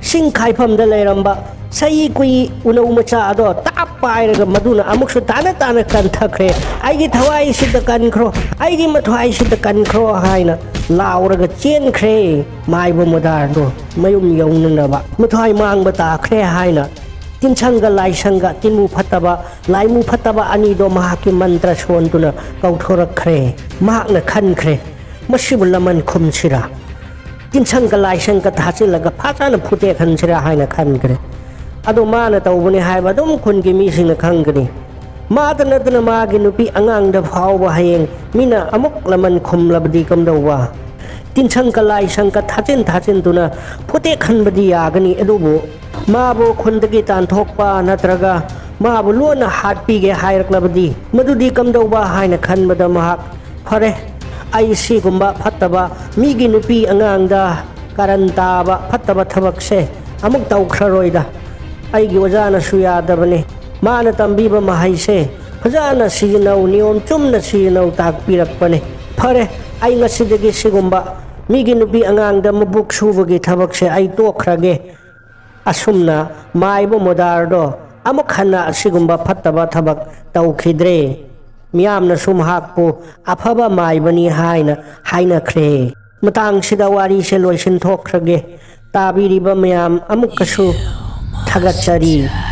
ꯁꯤꯡ ꯈꯥꯏꯐꯝꯗ ꯂꯩꯔꯝꯕ ꯁꯩ ꯀꯨꯏ ꯎꯅꯧ ꯃꯆꯥ ꯑꯗꯣ ꯇꯥꯞ ꯄꯥꯏꯔꯒ ꯃꯗꯨꯅ ꯑꯃꯨꯛꯁꯨ ꯇꯥꯅ ꯇꯥꯅ ꯀꯟꯊꯈ꯭ꯔꯦ꯫ "ꯑꯩꯒꯤ ꯊꯋꯥꯏꯁꯤꯗ ꯀꯟꯈ꯭ꯔꯣ, ꯑꯩꯒꯤ ꯃꯊ꯭ꯋꯥꯏꯁꯤꯗ ꯀꯟꯈ꯭ꯔꯣ" ꯍꯥꯏꯅ ꯂꯥꯎꯔꯒ ꯆꯦꯟꯈ꯭ꯔꯦ꯫ ꯃꯥꯏꯕ ꯃꯣꯗꯥꯔꯗꯣ ꯃꯌꯨꯝ ꯌꯧꯅꯅꯕ ꯃꯊ꯭ꯋꯥꯏ ꯃꯥꯡꯕ ꯇꯥꯈ꯭ꯔꯦ ꯍꯥꯏꯅ ꯇꯤꯟꯁꯪꯒ ꯂꯥꯏꯁꯪꯒ, ꯇꯤꯟꯃꯨ ꯐꯠꯇꯕ ꯂꯥꯏꯃꯨ ꯐꯠꯇꯕ ꯑꯅꯤꯗꯣ ꯃꯍꯥꯛꯀꯤ ꯃꯟꯇ꯭ꯔ ꯁꯣꯟꯗꯨꯅ ꯀꯧꯊꯣꯔꯛꯈ꯭ꯔꯦ꯫ ꯃꯍꯥꯛꯅ ꯈꯟꯈ꯭ꯔꯦ, "ꯃꯁꯤꯕꯨ ꯂꯃꯟ ꯈꯨꯝꯁꯤꯔꯥ, ꯇꯤꯟꯁꯪꯒ ꯂꯥꯏꯁꯪꯒ ꯊꯥꯖꯤꯜꯂꯒ ꯐꯖꯅ ꯐꯨꯇꯦꯛꯍꯟꯁꯤꯔꯥ" ꯍꯥꯏꯅ ꯈꯟꯈ꯭ꯔꯦ꯫ ꯑꯗꯣ ꯃꯥꯅ ꯇꯧꯕꯅꯤ ꯍꯥꯏꯕ ꯑꯗꯨꯝ ꯈꯨꯟꯒꯤ ꯃꯤꯁꯤꯡꯅ ꯈꯪꯒꯅꯤ꯫ ꯃꯥꯇ ꯅꯠꯇꯅ ꯃꯥꯒꯤ ꯅꯨꯄꯤ ꯑꯉꯥꯡꯗ ꯐꯥꯎꯕ ꯍꯌꯦꯡ ꯃꯤꯅ ꯑꯃꯨꯛ ꯂꯃꯟ ꯈꯨꯝꯂꯕꯗꯤ ꯀꯝꯗꯧꯕ? ꯇꯤꯟꯁꯪꯀ ꯂꯥꯏꯁꯪꯀ ꯊꯥꯖꯤꯟ ꯊꯥꯖꯤꯟꯗꯨꯅ ꯐꯨꯇꯦꯛꯍꯟꯕꯗꯤ ꯌꯥꯒꯅꯤ, ꯑꯗꯨꯕꯨ ꯃꯥꯕꯨ ꯈꯨꯟꯗꯒꯤ ꯇꯥꯟꯊꯣꯛꯄ ꯅꯠꯇ꯭ꯔꯒ ꯃꯥꯕꯨ ꯂꯣꯟꯅ ꯍꯥꯠꯄꯤꯒꯦ ꯍꯥꯏꯔꯛꯂꯕꯗꯤ ꯃꯗꯨꯗꯤ ꯀꯝꯗꯧꯕ ꯍꯥꯏꯅ ꯈꯟꯕꯗ ꯃꯍꯥꯛ, "ꯐꯔꯦ, ꯑꯩ ꯁꯤꯒꯨꯝꯕ ꯐꯠꯇꯕ, ꯃꯤꯒꯤ ꯅꯨꯄꯤ ꯑꯉꯥꯡꯗ ꯀꯔꯟ ꯇꯥꯕ ꯐꯠꯇꯕ ꯊꯕꯛꯁꯦ ꯑꯃꯨꯛ ꯇꯧꯈ꯭ꯔꯔꯣꯏꯗ꯫ ꯑꯩꯒꯤ ꯑꯣꯖꯥꯅꯁꯨ ꯌꯥꯗꯕꯅꯤ꯫ ꯃꯥꯅ ꯇꯝꯕꯤꯕ ꯃꯍꯩꯁꯦ ꯐꯖꯅ ꯁꯤꯖꯤꯟꯅꯧ, ꯅꯤꯌꯣꯝ ꯆꯨꯝꯅ ꯁꯤꯖꯤꯟꯅꯧ ꯇꯥꯛꯄꯤꯔꯛꯄꯅꯤ꯫ ꯐꯔꯦ, ꯑꯩ ꯉꯁꯤꯗꯒꯤ ꯁꯤꯒꯨꯝꯕ ꯃꯤꯒꯤ ꯅꯨꯄꯤ ꯑꯉꯥꯡꯗ ꯃꯕꯨꯛ ꯁꯨꯕꯒꯤ ꯊꯕꯛꯁꯦ ꯑꯩ ꯇꯣꯛꯈ꯭ꯔꯒꯦ"꯫ ꯑꯁꯨꯝꯅ ꯃꯥꯏꯕ ꯃꯣꯗꯥꯔꯗꯣ ꯑꯃꯨꯛ ꯍꯟꯅ ꯑꯁꯤꯒꯨꯝꯕ ꯐꯠꯇꯕ ꯊꯕꯛ ꯇꯧꯈꯤꯗ꯭ꯔꯦ꯫ ꯃꯤꯌꯥꯝꯅꯁꯨ ꯃꯍꯥꯛꯄꯨ ꯑꯐꯕ ꯃꯥꯏꯕꯅꯤ ꯍꯥꯏꯅ ꯍꯥꯏꯅꯈ꯭ꯔꯦ꯫ ꯃꯇꯥꯡꯁꯤꯗ ꯋꯥꯔꯤꯁꯦ ꯂꯣꯏꯁꯤꯟꯊꯣꯛꯈ꯭ꯔꯒꯦ꯫ ꯇꯥꯕꯤꯔꯤꯕ ꯃꯌꯥꯝ ꯑꯃꯨꯛꯀꯁꯨ ꯊꯥꯒꯠꯆꯔꯤ꯫